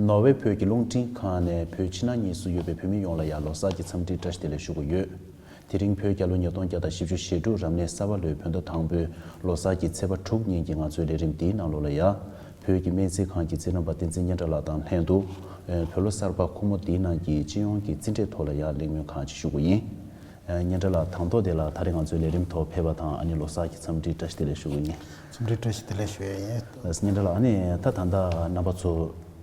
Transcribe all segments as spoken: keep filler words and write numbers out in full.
ནོར་ཝེ་བོད་ཀྱི་རླུང་འཕྲིན་ཁང་ནས་བོད་ཕྱི་ནང་གཉིས་སུ་ཡོད་པའི་བོད་མི་ཡོངས་ལ་ཡང་ལོ་གསར་གྱི་འཚམས་འདྲི་བཀྲ་ཤིས་བདེ་ལེགས་ཞུ་གི་ཡོད། དེ་རིང་བོད་རྒྱལ་ལོ་ཉིས་སྟོང་བརྒྱ་དང་བཞི་བཅུ་ཞེ་དྲུག་རབ་གནས་གསར་པ་ལོའི་བོད་ཟླ་དང་པོའི་ལོ་གསར་གྱི་ཚེས་པ་དྲུག་ཉིན་གྱི་ང་ཚོའི་ལས་རིམ་འདིའི་ནང་ལོགས་ལ་ཡང་། བོད་ཀྱི་སྨན་རྩིས་ཁང་གི་རྩིས་རིན་པ་བསྟན་འཛིན་སྙན་གྲགས་ལགས་དང་ལྷན་དུ། ཨེ། བོད་ལོ་གསར་པ་ཁོ་མོ་འདིའི་ནང་གི་སྤྱི་ཡོངས་ཀྱི་རྩིས་འབྲས་ཐོག་ལ་ཡང་གླེང་མོལ་གང་ཅི་ཞུ་གི་ཡིན། ཨེ། སྙན་གྲགས་ལགས་དང་ཐོག་དེ་ལ་ད་རེས་ང་ཚོའི་ལས་རིམ་ཐོག་ཕེབས་པ་དང་ཨ་ནི་ལོ་གསར་གྱི་འཚམས་འདྲི་བཀྲ་ཤིས་བདེ་ལེགས་ཞུ་གི་ཡིན། འཚམས་འདྲི་བཀྲ་ཤིས་བདེ་ལེགས་ཞུ་ཡ་ཡིན། ལགས་སོ། སྙན་གྲགས་ལགས། ཨ་ནི་ད་ད་ལྟ་རྣམ་པ་ཚོ་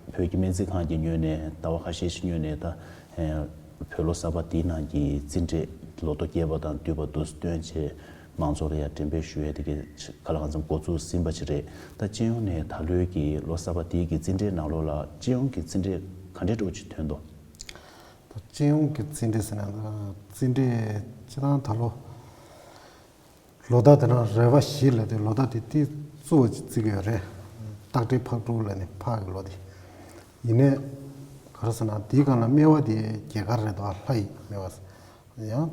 བོད་ཀྱི་སྨན་རྩིས་ཁང་གི་ངོས་ནས་ཟླ་བ་ཁ་ཤས་ཤིག་སྔོན་ནས་ད། ཨེ། བོད་ལོ་གསར་པ་འདིའི་ནང་གི་རྩིས་འབྲས་ལོ་ཐོ་བརྒྱད་པ་དང་བསྡུས་པ་འདུག་སྟོན་བྱས་མང་ཚོགས་ལ་ཡང་འགྲེམས་སྤེལ་ཞུ་ཡས་དེ་གའི་ག་ལ་གང་འཚམ་འགོ་ཚུགས་ཟིན་པ་ཅིག་རེད། ད་སྤྱི་ཡོངས་ནས་ད་ལོའི་གི་ལོ་གསར་པ་འདིའི་གི་རྩིས་འབྲས་ནང་ལོགས་ལ་སྤྱི་ཡོངས་ཀྱི་རྩིས་འབྲས་ག་འདྲའི་འདྲ་བོ་ཅིག་ཐོན་འདུག་ད་སྤྱི་ཡོངས་ཀྱི་རྩིས་འབྲས་ཟེར་ན་ད་རྩིས་འབྲས་སྤྱི་བཏང་ད་ལོ། ལོ་ཟླ་དེ་ནང་རེ་བ་བཞི་ལབ་དུས་ལོ་ཟླ་དེ་ཏིག་རྩུབ་པོ་ཅིག་བརྩི་གི་ཡོད་རེད། སྟག་སྤྲེལ་ཕག་དྲུག་ལབ་ནས་ཕག་གི་ལོ་དེ། ཡིན་ནའི། ག་རེ་ཟེར་ན་དེའི་སྒང་ལ་སྨེ་བ་དེ་རྒྱལ་དཀར་རེད་དོ། ལྷ་ཡི་སྨེ་བ། ཡང་།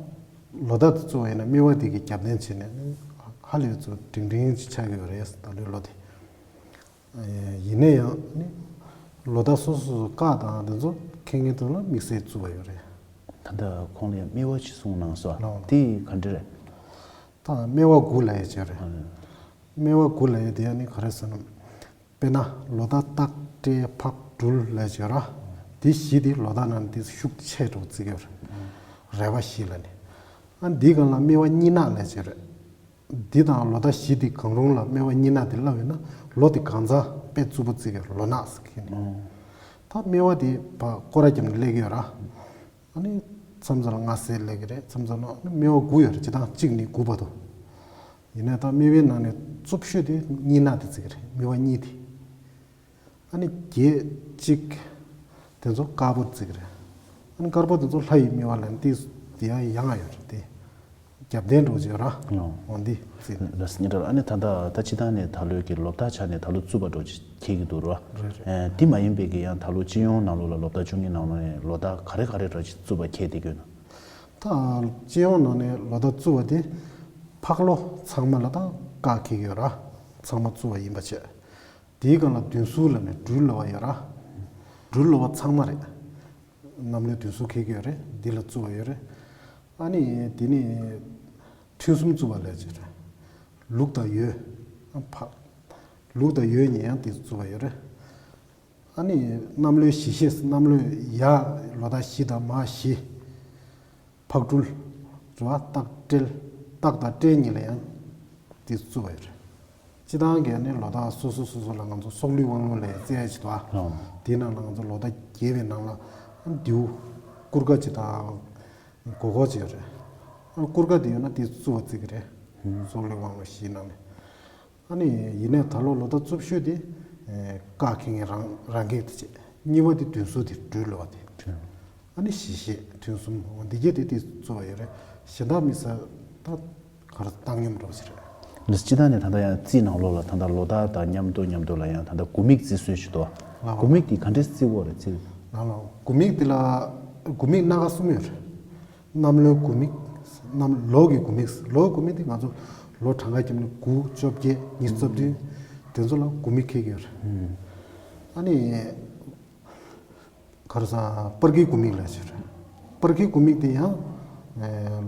ལོ་ཟླ་དེ་རྩུབ་པ་ཡིན་ན་སྨེ་བ་དེ་གི་རྒྱབ་རྟེན་བྱས་ནས་ཧ་ལས་ཚུལ་འབྲིང་འབྲིང་ཅིག་ཆགས་ཀྱི་ཡོད་རེད་ད་ལོའི་ལོ་དེ། ཡིན་ན་ཡང་ནི། ལོ་ཟླ་སོ་སོ་སོ་སྐག་དང་དེ་ཚོ་ཁེངས་མཁན་དེ་ལ་དམིགས་བསལ་རྩུབ་པ་ཡོད་རེད། ད་ལྟ་ཁོང་ལ་ཡང་སྨེ་བ་ཅིག་གསུངས་གནང་སོང་། ལགས། དེ་ག་འདྲ་རེད། ད་སྨེ་བ་དགུ་ལབ་ཡས་ཅིག་ཡོད་རེད། ཨ། སྨེ་བ་དགུ་ལབ་ཡས་དེ་ཡང་ནི་ག་རེ་ཟེར་ན། དཔེར་ན་ལོ་ཟླ་སྟག་སྤྲེལ་ཕག་སྦྲུལ་ལབ་ཅིག་ཡོད་རེད། དེ་བཞི་དེ་ལོ་ཟླ་ནང་དེ་ཤུགས་ཆེ་འགྲོ་བརྩི་གི་ཡོད་རེད། རེ་བ་བཞི་ལབ་ནི། ཨ་འདིའི་སྒང་ལ་སྨེ་བ་གཉིས་ནག་ལབ་ཅིག་ཡོད་རེད། འདི་དང་ལོ་ཟླ་བཞི་འདི་གང་རུང་ལ་སྨེ་བ་གཉིས་ནག་འདི་བསླབས་ཡོད་ན་ལོ་འདི་གང་ཚང་དཔེ་རྩུབ་པོ་བརྩི་གི་ཡོད་རེད། ལོ་ནག་ཟེར་གི་ནི། ཨོ། ད་སྨེ་བ་འདི་ཕར་སྐོར་ར་བརྒྱབ་ནས་སླེབས་ཀྱི་ཡོད་ར། ཨ་ནི་མཚམས་མཚམས་ལ་ལྔ་བསལ་སླེབས་ཀྱི་རེད། མཚམས་མཚམས་ལ་ཨ་ནི་སྨེ་བ་དགུ་ཡོད་རེད། སྤྱིར་བཏང་གཅིག་ནས་དགུ་བར་དུ། ཡིན་ནའི་ད་སྨེ་བའི་ནང་ནས་རྩུབ་ཤོས་དེ་གཉིས་ནག་དེ་བརྩི་གི་རེད། སྨེ་བ་གཉིས་དེ། ཨ་ནི་བརྒྱད་གཅིག་དེ་ཚོ་དཀར་པོ་བརྩི་གི་རེད། ཨ་ནི་དཀར་པོ་དེ་ཚོ་ལྷ་ཡི་སྨེ་བ་ལབ་ནི་དེ་དེ་ཡང་ཡང་ཡོད་རེད་དེ། རྒྱབ་རྟེན་འགྲོ་བྱེད་ར། ཨོ། འོ་འདི་བརྩི། ལགས་སོ། སྙན་གྲགས་ལགས། ཨ་ནི་ད་ལྟ་ད་སྤྱིར་བཏང་ནས་ད་ལོའི་གི་ལོ་རྟགས་ཆ་ནས་ད་ལོ་རྩུབ་པ་འགྲོ་བྱེད་ཁེལ་གྱི་འདུག་ར། རེད་རེད། ཨེ། དེ་མ་ཡིན་པའི་གི་ཡང་ད་ལོ་སྤྱི་ཡོངས་ནང་ལོགས་ལ་ལོ་རྟགས་བཅུ་གཉིས་ནང་ལོགས་ནས་ལོ་རྟགས་ག་རེ་ག་རེ་འདྲ་ཅིག་རྩུབ་པ་ཁེལ་བསྡད་ཀྱི་ཡོད་ན། ད་སྤྱི་ཡོངས་ནང་ནས་ལོ་རྟགས་རྩུབ་པ་དེ་ཕག་ལོ་ཚང་མ་ལ་ད་སྐག་ཁེལ་གྱི་ཡོད་ར། ཚང་མ་རྩུབ་པ་ཡིན་པ་བྱས། དེའི་སྒང་ལ་བདུན་ཟུར་ལབ་ནས་སྦྲུལ་ལབ་པ་ཡོད་ར། སྦྲུལ་ལབ་པ་ཚང་མ་རེད། གནམ་ལོའི་བདུན་ཟུར་ཁེལ་གྱི་ཡོད་རེད། འདི་ལ་རྩུབ་པ་ཡོད་རེད། ཨ་ནི་དེ་ནི་ཐུན་གསུམ་རྩུབ་པ་ལབ་ཅིག་རེད། ལུག་དང་ཡོས། ཨ་ཕག་ལུག་དང་ཡོས་གཉིས་ཡང་དེ་རྩུབ་པ་ཡོད་རེད། ཨ་ནི་གནམ་ལོའི་བཞི་ཤེས། གནམ་ལོའི་ཡ་ལོ་ཟླ་བཞི་དང་མ་བཞི། ཕག་སྦྲུལ། རེད་བ། སྟག་སྤྲེལ། སྟག་དང་སྤྲེལ་གཉིས་ལ་ཡང་དེ་རྩུབ་པ་ཡོད་རེད། སྤྱིར་བཏང་གི་ནི་ལོ་རྟགས་སོ་སོ་སོ་སོ་ལ་ང་ཚོ་སྲོག་བླུའི་དབང་ལུང་ལ་ཡང་བརྩི་ཡ་ཅིག་འདུག་བ། ཨོ། དེའི་ནང་ལ་ང་ཚོ་ལོ་ཟླ་བརྒྱད་པའི་ནང་ལ་མདེའུ་ཀུར་དཀར་ཅིག་དང་སྒོར་སྒོར་ཅིག་ཡོད་རེད། ཀུར་དཀར་དེ་ཡོད་ན་དེ་རྩུབ་པ་བརྩི་གི་རེད། ཨུམ། སྲོག་བླུའི་དབང་ལུང་བཞིའི་ནང་ནས། ཨ་ནི་ཡིན་ནའི་ད་ལོ་ལོ་ཟླ་རྩུབ་ཤོས་དེ། ཨེ། སྐག་ཁེལ་མཁན་རང་རང་གི་དེ་བྱས། གཉིས་པ་དེ་བདུན་ཟུར་དེ་སྦྲུལ་ལབ་པ་དེ། སྦྲུལ། ཨ་ནི་བཞི་ཤེས་ཐུན་གསུམ་འོ་འདི་གྱད་དེ་དེ་རྩུབ་པ་ཡོད་རེད། གཞན་དག་དམིགས་བསལ་ད་ག་རེ་བཏང་སྙོམས་འགྲོ་བ་ཞིག་རེད། ལགས་སོ། སྤྱིར་བཏང་ནས་ད་ལྟ་ཡང་རྩིས་ནང་ལོགས་ལ་ད་ལྟ་ལོ་རྟགས་དང་མཉམ་དུ་མཉམ་དུ་ལ་ཡང་ད་ལྟ་དགུ་མིག་བརྩི་སྲོལ་ཞིག་འདུག་ལགས། དགུ་མིག་དེ་ག་འདྲས་བརྩི་དགོས་རེད་རྩིས། ལགས་ལགས། དགུ་མིག་དེ་ལ་དགུ་མིག་སྣ་ཁ་གསུམ་ཡོད་རེད། གནམ་ལོའི་དགུ་མིག་གནམ་ལོ་གི་དགུ་མིག་ལོ་གི་དགུ་མིག་དེ་ང་ཚོ་ལོ་གྲངས་ཀ་བརྒྱབ་ནས་དགུ། བཅོ་བརྒྱད། ཉི་ཤུ་རྩ་བདུན། དེ་ཚོ་ལ་དགུ་མིག་ཁེལ་གྱི་ཡོད་རེད། ཨ་ནི་ག་རེ་ཟ། སྤར་ཁའི་དགུ་མིག་ལབ་ཅིག་རེད། སྤར་ཁའི་དགུ་མིག་དེ་ཡང་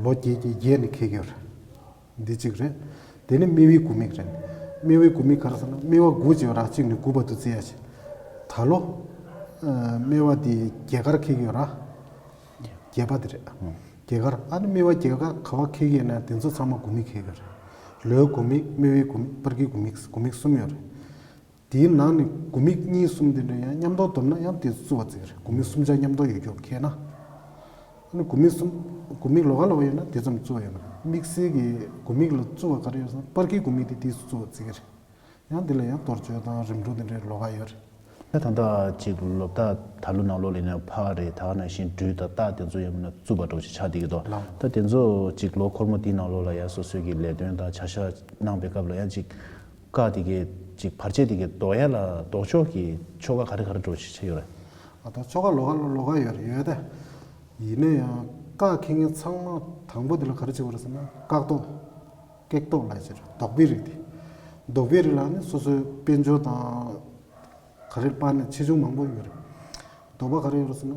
ལོ་བརྒྱད་བརྒྱད་བརྒྱད་ནས་ཁེལ་གྱི་ཡོད་རེད། འདི་གཅིག་རེད། དེ་ནས་སྨེ་བའི་དགུ་མིག་རེད། སྨེ་བའི་དགུ་མིག་ག་རེ་ཟེར་ན་སྨེ་བ་དགུ་ཅིག་ཡོད་ར། གཅིག་ནས་དགུ་བར་དུ་བརྩི་ཡ་ཅིག་ད་ལོ་སྨེ་བ་དེ་རྒྱལ་དཀར་ཁེལ་གྱི་ཡོད་ར། རྒྱལ་པ་དེ་རེད། རྒྱལ་དཀར། ཨ་ནི་སྨེ་བ་རྒྱལ་དཀར་ག་བ་ཁེལ་གྱི་ཡོད་ན་དེ་ཚོ་ཚང་མ་དགུ་མིག་ཁེལ་གྱི་རེད། ལོའི་དགུ་མིག་སྨེ་བའི་དགུ་མིག་སྤར་ཁའི་དགུ་མིག་དགུ་མིག་གསུམ་ཡོད་རེད། དེའི་ནང་ནས་དགུ་མིག་གཉིས་གསུམ་དེ་འདྲ་ཡང་མཉམ་དུ་བསྡོམས་ན་ཡང་དེ་རྩུབ་པ་བརྩི་གི་རེད། དགུ་མིག་གསུམ་ཆ་མཉམ་དུ་ཡོད་རྒྱུ་ཁེལ་ན། ཨ་ནི་དགུ་མིག་གསུམ། དགུ་མིག་ལོགས་ཀ་ལོགས་ཀ་ཡོད་ན་དེ་ཙམ་རྩུབ་པ་ཡོད་མ་རེད། དམིགས་བསལ་གྱི་དགུ་མིག་ལ་རྩུབ་པ་ག་རེ་ཡོད་ཟེར་ན་སྤར་ཁའི་དགུ་མིག་དེ་དེ་རྩུབ་པ་བརྩི་གི་རེད། ཡང་དེ་ལ་ཡང་གཏོར་བཅོས་དང་རིམ་གྲོ་དེ་འདྲའི་ལོགས་ཀ་ཡོད་རེད། ད་ད་ལྟ་ཅིག་ལོ་རྟགས་ད་ལོ་ནང་ལོགས་ལ་ཡིན་ན་ཕག་རེད། ད་ག་ནང་བཞིན་སྦྲུལ་དང་སྟག་དེ་ཚོ་ཡང་མིན་ན་རྩུབ་པ་འདྲ་བོ་ཞིག་ཆགས་བསྡད་ཀྱི་འདུག་ལགས། ད་དེ་ཚོ་ཅིག་ལོ་འཁོར་མོ་དེའི་ནང་ལོགས་ལ་ཡང་སོ་སོའི་གི་ལས་དོན་དང་བྱ་གཞག་གནང་པའི་སྐབས་ལ་ཡང་ཅིག་སྐག་དེ་གའི་ཅིག་བར་ཆད་དེ་གའི་ཟློག་ཡ་ལ་ཟློག་ཆོག་གི་ཆོ་ག་ག་རེ་ག་རེ་འདྲ་བོ་ཞིག་བྱས་ཡོད་རེད། ཨ་ད་ཆོ་ག་ལོགས་ཀ་ལོགས་ཀ་ཡོད་རེད། ཡོད་ད། ཡིན་ན་ཡང་སྐག་ཁེལ་མཁན་ཚང་མ་དང་པོ་དེ་ལ་ག་རེ་བྱེད་དགོས་རེད་ཟེར་ན་སྐག་ཟློག་སྐེག་ཟློག་ལབ་ཡ་ཅིག་རེད། ཟློག་པའི་རིགས་དེ། ཟློག་པའི་རིགས་ལ་ནི་སོ་སོའི་དཔལ་འབྱོར་དང་ག་རེ་སྤར་ནས་ཆེ་ཆུང་མང་པོ་ཡོད་རེད། དོགས་པ་ག་རེ་ཡོད་རེད་ཟེར་ན།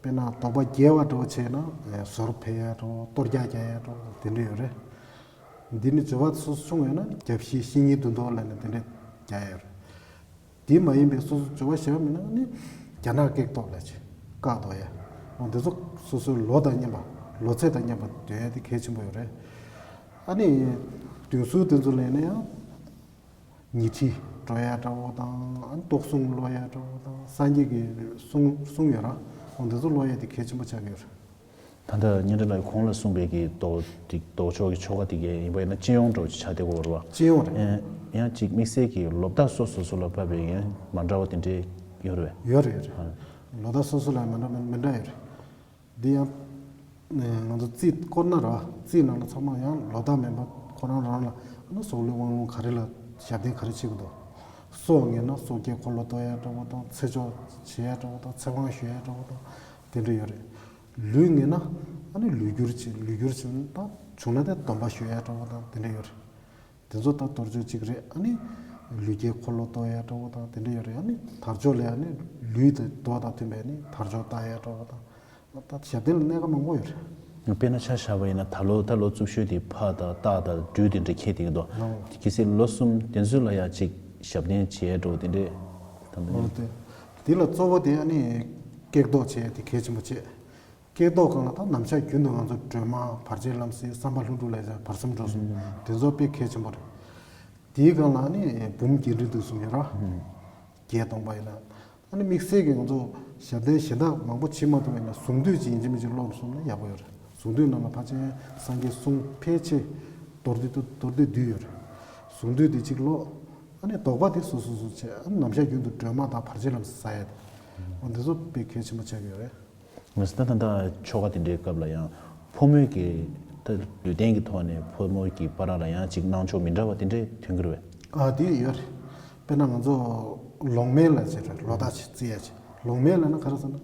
དཔེར་ན་དོགས་པ་རྒྱས་པ་འདྲ་བོ་བྱས་ན་ཟོར་འཕེན་ཡ་འདྲ་བོ། གཏོར་རྒྱག་རྒྱག་ཡ་འདྲ་བོ་དེ་འདྲ་ཡོད་རེད། འདི་ནི་འགྱོད་པ་སོ་སོ་བྱུང་ཡོད་ན་རྒྱབ་བཞི་བཤེས་གཉེན་བདུན་ཐོག་ལ་ནི་དེ་འདྲ་རྒྱག་ཡ་ཡོད་རེད། དེ་མ་ཡིན་པའི་སོ་སོ་འགྱོད་པ་ཞེ་པོ་མིན་ན་ནི་རྒྱ་ནག་སྐེག་ཐོག་ལ་ཅིག་བཀག་འདུག་ཡ། འོ་འདི་ཚོ་སོ་སོའི་ལོ་དང་མཉམ་པ། ལོ་ཚད་དང་མཉམ་པ་འདོན་ཡ་དེ་གལ་ཆེན་པོ་ཡོད་རེད། ཨ་ནི་གདུང་སྲོལ་དེ་ཚོ་ལ་ཡིན་ན་ཡང་། ཉི་ཁྲི་འགྲོ་ཡ་འདྲ་བོ་དང་། ཨ་ནི་ཏོག་གཟུངས་ཀློག་ཡ་འདྲ་བོ་དང་། སངས་རྒྱས་ཀྱི་གསུང་གསུང་ཡོད་ར། འོ་འདི་ཚོ་ཀློག་ཡ་དེ་གལ་ཆེན་པོ་ཆགས་ཀྱི་ཡོད་རེད། ད་ལྟ་སྙན་གྲགས་ལགས་གོང་ལ་གསུངས་པའི་གི་ལྡོག་ལྡོག་ཕྱོགས་ཀྱི་ཆོ་ག་དེ་གའི་ཡིན་པ་ཡིན་ན་སྤྱི་ཡོངས་འདྲ་བོ་ཅིག་ཆགས་བསྡད་ཀྱི་ཡོད་རེད་བ། སྤྱི་ཡོངས་རེད། ཡང་ཡང་ཅིག་དམིགས་བསལ་གྱི་ལོ་རྟགས་སོ་སོ་སོ་ལ་བབས་པའི་ཡང་མ་འདྲ་བ་དེ་འདྲའི་ཡོད་རེད་བས། ཡོད་རེད་ཡོད་རེད། ལོ་རྟགས་སོ་སོ་ལ་མ་འདྲ་མི་མི་འདྲ་ཡོད་རེད། འདི་ཡང་ང་ཚོ་རྩིས་བསྐོར་ན་ར། རྩིས་ནང་ལ་ཚང་མ་ཡང་ལོ་རྟགས་མིན་པ་ཁོ་རང་རང་ལ། ཨ་ནི་སྲོག་བླུ་དབང་ལུང་ག་རེ་ལ་ཞབས་བརྟན་ག་རེ་བྱེད་ཀྱི་འདུག་སྲོག་ངེས་ན་སྲོག་བསྐྱེད་འཁོར་ལོ་གཏོར་ཡ་འདྲ་བོ་དང་། ཚེ་ཆོག་བྱེད་ཡ་འདྲ་བོ་དང་། ཚེ་དབང་ཞུ་ཡ་འདྲ་བོ་དང་དེ་འདྲ་ཡོད་རེད། ལུས་ངེས་ན་ཨ་ནི་ལུས་སྒྱུར་བྱེད། ལུས་སྒྱུར་བྱེད་དང་བྱུང་ན་དེ་སྡོམ་པ་ཞུ་ཡ་འདྲ་བོ་དང་དེ་འདྲ་ཡོད་རེད། དེ་ཚོ་ད་གཏོར་ཆོག་གཅིག་རེད། ཨ་ནི་ལུས་བསྐྱེད་འཁོར་ལོ་གཏོར་ཡ་འདྲ་བོ་དང་དེ་འདྲ་ཡོད་རེད། ཨ་ནི་དལ་འབྱོར་ལ་ཨ་ནི་ལུས་དང་མདོ་དང་མཐུན་པའི་ཨ་ནི་དལ་འབྱོར་བཏང་ཡ་འདྲ་བོ་དང་། ད་ཞབས་བརྟན་ལ་གནད་འགག་མང་པོ་ཡོད་རེད། དཔེར་ན་ཆ་བཞག་པ་ཡིན་ན་ད་ལོ་ད་ལོ་རྩུབ་ཤོས་དེ་ཕག་དང་སྟག་དང་སྦྲུལ་དེ་འདྲ་འཁེལ་བསྡད་ཀྱི་འདུག་ཨོ། གལ་སྲིད་ལོ་གསུམ་དེ་ཚོ་ལ་ཡ་གཅིག་ཞབས་བརྟན་བྱེད་ཡ་འདྲ་བོ་དེ་འདྲས་ད་ལྟ་ཨོ་ནི། དེ་དེ་ལ་གཙོ་བོ་དེ་ཨ་ནི་སྐེག་ཐོག་བྱེད་ཡ་དེ་གལ་ཆེན་པོ་བྱེད། སྐེག་ཐོག་སྒང་ལ་ད་ནམ་ཞག་རྒྱུན་དུ་ང་ཚོ་སྒྲོལ་མ་བར་ཆད་ལམ་སེལ་བསམ་པ་ལྷུན་གྲུབ་ལ་ཡ་བར་གསུམ་འགྲོ་གསུམ་དེ་ཚོ་དཔེ་གལ་ཆེན་པོ་རེད། དེའི་སྒང་ལ་ཨ་ནི་འབུམ་རྒྱས་འབྲིང་བསྡུས་གསུམ་ཡོད་ར། བརྒྱད་སྟོང་པ་ཡིན་ན། ཨ་ནི་དམིགས་བསལ་གྱི་ང་ཚོ་ཞབས་བརྟན་གཞན་དག་མང་པོ་བྱེད་མ་ཐུབ་པ་ཡིན་ན་གཟུངས་བསྡུས་ཅིག་ཡིན་གཅིག་མིན་གཅིག་ཀློག་སོང་ན་ཡག་པོ་ཡོད་རེད། གཟུངས་བསྡུས་ནང་ལ་ཕལ་ཆེར་སངས་རྒྱས་གསུང་ཕལ་ཆེར་མདོར་བསྡུས་མདོར་བསྡུས་བསྡུས་ཡོད་རེད། གཟུངས་བསྡུས་དེ་གཅིག་ཀློག་ཨ་ནི་དོགས་པ་དེ་སོ་སོ་སོ་བྱས། ཨ་ནི་ནམ་ཞག་རྒྱུན་དུ་སྒྲོལ་མ་དང་བར་ཆད་ལམ་སེལ་ཟ་ཡ་དེ། འོ་འདི་ཚོ་དཔེ་གལ་ཆེན་པོ་ཆགས་ཀྱི་ཡོད་རེད། ང་ཚོ་ད་ད་ད་ཆོ་ག་དེ་འདྲའི་སྐབས་ལ་ཡང་ཕོ་མོའི་གི་ད་ལུས་རྟེན་གྱི་ཐོག་ནས་ཕོ་མོ་གི་བར་ལ་ཡང་ཅིག་གནང་ཕྱོགས་མི་འདྲ་བ་དེ་འདྲའི་ཐོན་གྱི་རེད་པས། ཨ་དེ་ཡོད་རེད། དཔེར་ན་ང་ཚོ་ལོང་མེ་ལ་བྱེད་རེད། ལོ་རྟགས་ཅིག་བརྩི་ཡ་ཅིག་ལོང་མེ་ལ་ན་ག་རེ་ཟེར་ན།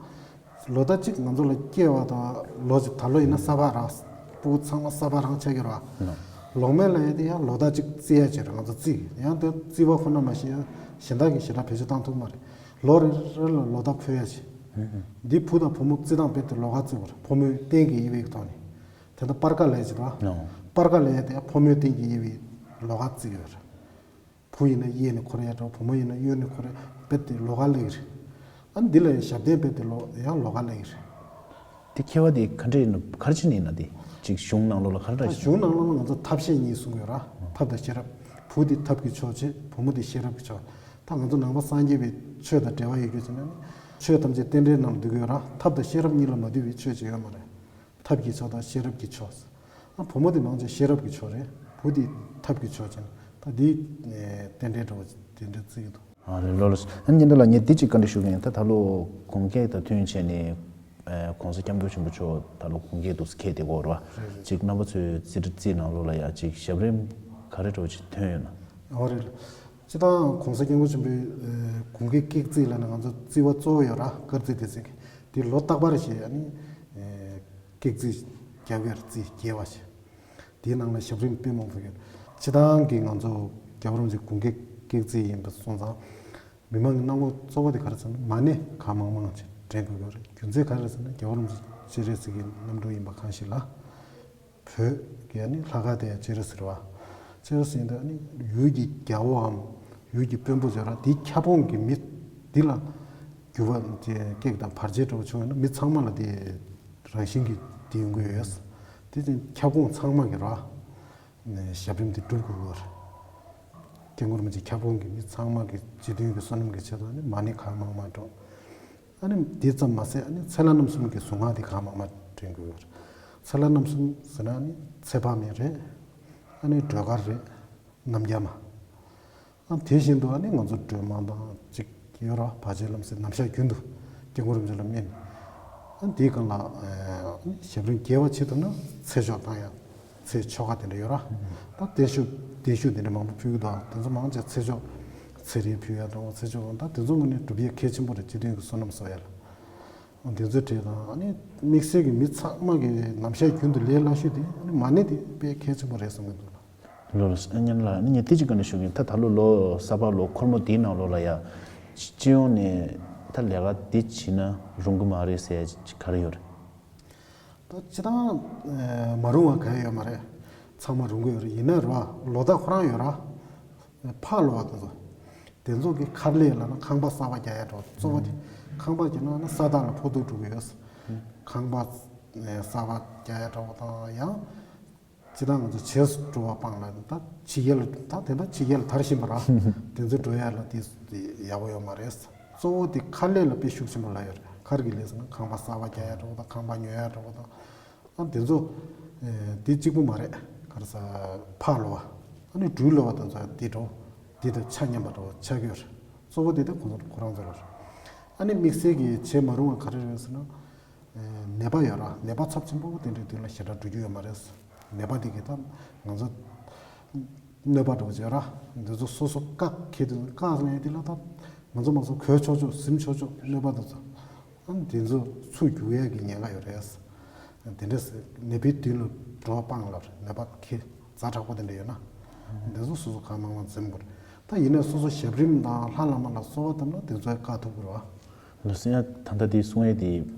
ལོ་རྟགས་གཅིག་ང་ཚོ་ལ་སྐྱེ་བ་དང་ལོ་གཅིག་ད་ལོ་ཡིན་ན་ས་ཕག་ར། སྤུ་གུ་ཚང་མ་ས་ཕག་རང་ཆགས་ཀྱི་རེད་པ། ལོང་མེ་ལ་ཡ་དེ་ཡང་ལོ་རྟགས་གཅིག་བརྩི་ཡ་ཅིག་རེད། ང་ཚོ་བརྩི་ཡང་དེ་བརྩི་བ་ཁོ་ན་མ་ཤེས་ཡ་གཞན་དག་གི་ཞེ་དྲག་བེད་སྤྱོད་བཏང་ཐུབ་མ་རེད། ལོ་རེ་རེ་ལ་ལོ་རྟགས་འཁོད་ཡ་ཅིག་འདི་བུ་དང་བུ་མོ་བརྩི་སྟངས་རྦད་དེ་ལོགས་ཀ་བརྩི་དགོས་རེད། ཕོ་མོའི་རྟེན་གྱི་དབྱེ་བའི་ཐོག་ནས། དེ་ལྟར་སྤར་ཁ་ལབ་ཡ་ཅིག་རེད་པ། སྤར་ཁ་ལབ་ཡ་དེ་ཕོ་མོའི་རྟེན་གྱི་དབྱེ་བའི་ལོགས་ཀ་བརྩི་གི་ཡོད་རེད། བུ་ཡིན་ན་གཡས་ནས་འཁོར་ཡ་འདྲ་བོ། བུ་མོ་ཡིན་ན་གཡོན་ནས་འཁོར་ཡ། རྦད་དེ་ལོགས་ཀ་སླེབས་ཀྱི་རེད། ཨ་ནི་འདི་ལ་ཡང་ཞབས་བརྟན་རྦད་དེ་ལོགས་ཡང་ལོགས་ཀ་སླེབས་ཀྱི་རེད། དེ་ཁྱད་པར་དེ་ག་འདྲ་ཡིན་ན། ག་རེ་བྱས་ནས་ཡིན་ན། དེ་ཅིག་གཞུང་ནང་ལོགས་ལ་ག་རེ་འདྲ་ཞིག་གཞུང་ནང་ལོགས་ལ་ང་ཚོ་ཐབས་ཤེས་གཉིས་གསུངས་ཡོད་ར། ཐབས་དང་ཤེས་རབ། བུ་དེ་ཐབས་ཀྱི་མཆོག་བྱས། བུ་མོ་དེ་ཤེས་རབ་ཀྱི་མཆོག་ད་ང་ཚོ་ནང་པ་སངས་རྒྱས་པའི་ཆོས་དང་འབྲེལ་བ་ཡོད་རྒྱུ་ཟེར་ན་ནི། ཆོས་ཐམས་ཅད་རྟེན་འབྲེལ་ནང་ལ་འདུས་ཀྱི་ཡོད་ར། ཐབས་དང་ཤེས་རབ་གཉིས་ལ་མ་འདུས་པའི་ཆོས་ཅིག་ཡོད་མ་རེད། ཐབས་ཀྱི་མཆོག་དང་ཤེས་རབ་ཀྱི་མཆོག་ཨ་བུ་མོ་དེ་མང་ཆེ་ཤེས་རབ་ཀྱི་མཆོག་རེད། བུ་དེ་ཐབས་ཀྱི་མཆོག་ཅན། ད་འདི་རྟེན་འབྲེལ་འདྲ་བོ་དེ་འདྲ་བརྩི་གི་འདུག་ཨ་རེད། ལགས་ལགས་སོ། ཨ་ནི་སྙན་གྲགས་ལགས་ངས་འདི་གཅིག་བཀའ་འདྲི་ཞུ་གི་ཡིན། ད་ད་ལོ་དགུན་ཁ་དང་མཐུན་བྱས་ནས་ཨ་གོང་ས་སྐྱབས་མགོན་ཆེན་པོ་མཆོག་ད་ལོ་དགུན་ཁ་འདུག་སེ་འཁེལ་བསྡད་ཀྱི་ཡོད་རེད་པ། རེད་རེད། ཅིག་རྣམ་པ་ཚོའི་རྩིས་རྩིས་ནང་ལོགས་ལ་ཡ་ཅིག་ཞབས་རིམ་ག་རེ་འདྲ་བོ་ཅིག་ཐོན་ཡོད་ན། ཨོ་རེད། སྤྱིར་བཏང་གོང་ས་སྐྱབས་མགོན་ཆེན་པོའི་ཨ་དགུན་ཁའི་ཀེག་རྩིས་ལབ་ན་ང་ཚོ་རྩིས་པ་གཙོ་བོ་ཡོད་ར། སྐར་རྩིས་དེ་ཚིག་དེ་ལོ་རྟག་པར་བྱས། ཨ་ནི་ཨ་ཀེག་རྩིས་རྒྱབ་ཡར་རྩིས་རྒྱས་པ་བྱས། དེའི་ནང་ལ་ཞབས་རིམ་དཔེ་མང་པོ་ཡོད། སྤྱིར་བཏང་གི་ང་ཚོ་རྒྱལ་བ་རིན་པོ་ཆེ་དགུན་ཁའི་ཀེག་རྩིས་ཡིན་པ་སོང་ཙང་། མི་མང་གི་སྣང་ངོ་གཙོ་བོ་དེ་ག་རེ་ཟེར་ན་མ་ཎི་གང་མང་མང་ཅིག་འདྲེན་དགོས་ཀྱི་རེད། རྒྱུ་མཚན་ག་རེ་ཟེར་ན་རྒྱལ་བ་རིན་པོ་ཆེ་སྤྱན་རས་གཟིགས་ཀྱི་རྣམ་སྤྲུལ་ཡིན་པ་གང་ཞིག་ལ། བོད་ཀྱི་ཨ་ནི་ལྷ་ཁང་དེ་ཡང་སྤྱན་རས་གཟིགས་རེད་པ། སྤྱན་རས་གཟིགས་ཡིན་དུས་ཨ་ནི་ཡུལ་གྱི་རྒྱལ་པོའམ་ཡུལ་གྱི་དཔོན་པོ་ཟེར་བ་དེའི་ཁྱབ་ཁོངས་ཀྱི་མི་འདི་ལ་རྒྱུ་བ་དེ་ཀེག་དང་བར་ཆད་འདྲ་བོ་བྱུང་ཡོད་ན་མི་ཚང་མ་ལ་དེ་རང་བཞིན་གྱིས་དེ་ཡོང་གི་ཡོད། དེ་ཚོ་ཁྱབ་ཁོངས་ཚང་མ་གི་རེད་པ། ཞབས་རིམ་དེ་སྒྲུབ་དགོས་ཀྱི་ཡོད་རེད། སྐྱབས་མགོན་རིན་པོ་ཆེ་ཁྱབ་ཁོངས་ཀྱི་མི་ཚང་མ་གི་སྤྱི་མཐུན་གྱི་བསོད་ནམས་ཀྱི་ཆེད་དུ་ནི་མ་ཎི་གང་མང་མང་བགྲང་། ཨ་ནི་དེ་ཙམ་མ་ཟད་ཨ་ནི་ཚེ་ལྷ་རྣམ་གསུམ་གྱི་གཟུངས་སྔགས་དེ་གང་མང་མང་བགྲང་དགོས་ཀྱི་ཡོད་རེད། ཚེ་ལྷ་རྣམ་གསུམ་ཟེར་ན་ཨ་ནི་ཚེ་དཔག་མེད་རེད། ཨ་ནི་སྒྲོལ་དཀར་རེད། རྣམ་རྒྱལ་མ། ཨ་དེ་བཞིན་དུ་ཨ་ནི་ང་ཚོ་སྒྲོལ་མ་དང་གཅིག་ཡོད་ར། བར་ཆད་ལམ་སེལ་ནམ་ཞག་རྒྱུན་དུ་སྐྱབས་མགོན་རིན་པོ་ཆེ་ལ་སྨན། ཨ་དེའི་སྒང་ལ་ཨ་ཞབས་རིམ་རྒྱས་པ་བྱེད་ཐུབ་ན་ཚེ་ཆོག་བཏང་ཡ། ཚེ་ཆོ་ག་དེ་འདྲ་ཡོད་ར། ད་བརྟན་བཞུགས་བརྟན་བཞུགས་དེ་འདྲ་མང་པོ་ཕུལ་གི་འདུག་དེ་ཚོ་མང་ཆེ་ཚེ་ཆོག་ཚེ་རིལ་ཕུལ་ཡ་དང་ཚེ་ཆོག་ད་དེ་ཚོ་ངོས་ནས་སྒྲུབ་ཡ་གལ་ཆེན་པོ་རེད། སྤྱི་མཐུན་གྱི་བསོད་ནམས་གསོག་ཡ་ལ། དེ་ཚོའི་གྲས་དང་ཨ་ནི་དམིགས་བསལ་གྱི་མི་ཚང་མ་གི་ནམ་ཞག་རྒྱུན་དུ་ལས་སླ་ཤོས་དེ་ཨ་ནི་མ་ཎི་དེ་དཔེ་གལ་ཆེན་པོ་རེད་བསམ་གྱི་འདུག་ལགས། ལགས་ལགས་སོ། ཨ་སྙན་ལགས་ཨ་ནི་ངས་དེ་གཅིག་བཀའ་འདྲི་ཞུ་གི་ཡིན། ད་ད་ལོ་ལོ་གསར་པ་ལོ་འཁོར་མོ་དེའི་ནང་ལོགས་ལ་ཡ་སྤྱི་ཡོངས་ནས་ ད་ལས་ཀ་འདི་བྱེད་ན་རུང་གི་མ་རེད་ཟེར་ཡ་ག་རེ་ཡོད་རེད། ད་སྤྱིར་བཏང་མ་རུང་བ་གང་ཡང་ཡོད་མ་རེད། ཚང་མ་རུང་གི་ཡོད་རེད། ཡིན་ན་རེད་བ། ལོ་ཟླ་ཁོ་རང་ཡོད་ར། ཕར་ལོག་པ་དེ་ཚོ། དེ་ཚོ་གི་ཁར་ལས་ལ་ན་ཁང་པ་གསར་པ་རྒྱག་ཡ་འགྲོ། གཙོ་བོ་དེ་ཁང་པ་རྒྱག་ན་ན་ས་ཐག་ལ་ཕོག་ཐུག་འགྲོ་གི་ཡོད། ཁང་པ་གསར་པ་རྒྱག་ཡ་འགྲོ་དང་ཡང་། སྤྱིར་བཏང་ང་ཚོ་བྱེས་སུ་འགྲོ་བ་སྤང་ལ་ད་ཕྱི་རྒྱལ་ལ་ད་དེ་འདྲ་ཕྱི་རྒྱལ་ལ་དར་བཞིན་པ་ར། དེ་ཚོ་འགྲོ་ཡ་ལ་དེ་ཡག་པོ་ཡོད་མ་རེད། གཙོ་བོ་དེ་ཁར་ལས་ལ་དཔེ་ཤུགས་ཆེན་པོ་ལ་ཡོད་རེད། ཁར་གི་ལས་ཟེར་ན་ཁང་པ་གསར་པ་རྒྱག་ཡ་འགྲོ་དང་ཁང་པ་ཉོ་ཡ་འགྲོ་དང་། ཨ་དེ་ཚོ་དེ་གཅིག་པུ་མ་རེད། ག་རེ་ཟ། ཕར་ལོག་པ། ཨ་ནི་འགྲུལ་ལོག་པ་དེ་ཚོ་དེ་འགྲོ། དེ་དང་ཆ་མཉམ་པ་འགྲོ་ཆགས་ཀྱི་ཡོད་རེད། གཙོ་བོ་དེ་དེ་ཁོ་ཚོ་ཁོ་རང་ཚོ་ལ་རེད། ཨ་ནི་དམིགས་བསལ་གྱི་བྱེད་མ་རུང་བ་ག་རེ་རེད་ཟེར་ན། ནད་པ་ཡོད་ར། ནད་པ་ཚབས་ཆེན་པོ་དེ་འདྲའི་དུས་ལ་ཞེ་དྲག་འགྲོ་རྒྱུ་ཡོད་མ་རེད། ནད་པ་དེ་གི་ད་ང་ཚོ་གནོད་པ་འགྲོ་བྱེད་ར། འདི་ཚོ་སོ་སོ་བཀག་ཁེལ་དུས་བཀག་ལས་དེ་ལ་ད་ང་ཚོ་མ་སོ་གོས་ཆོག་ཆོག་གཟིམ་ཆོག་ཆོག་གནོད་པ་དེ་ཚོ། ཨ་འདི་ཚོ་ཚུར་རྒྱུག་ཡས་ཀྱི་ཉེན་ཁ་ཡོད་རེད། དེ་འདྲས་ནད་པའི་དུས་ལ་འགྲོ་སྤང་ལ་ནད་པ་ཁེ་ཛ་དྲག་པོ་དེ་འདྲ་ཡོད་ན། འདི་ཚོ་སོ་སོ་གང་མང་མང་འཛེམ་དགོས་རེད། ད་ཡིན་ནའི་སོ་སོ་ཞབས་རིམ་དང་ལྷ་བླ་མ་ལ་གསོལ་བ་བཏབ་ན་དེ་ཚོ་བཀག་ཐུབ་ཀྱི་རེད་བ། ལོ་སེང་ཡ་ད་ལྟ་དེ་གསུང་ཡས་དེ་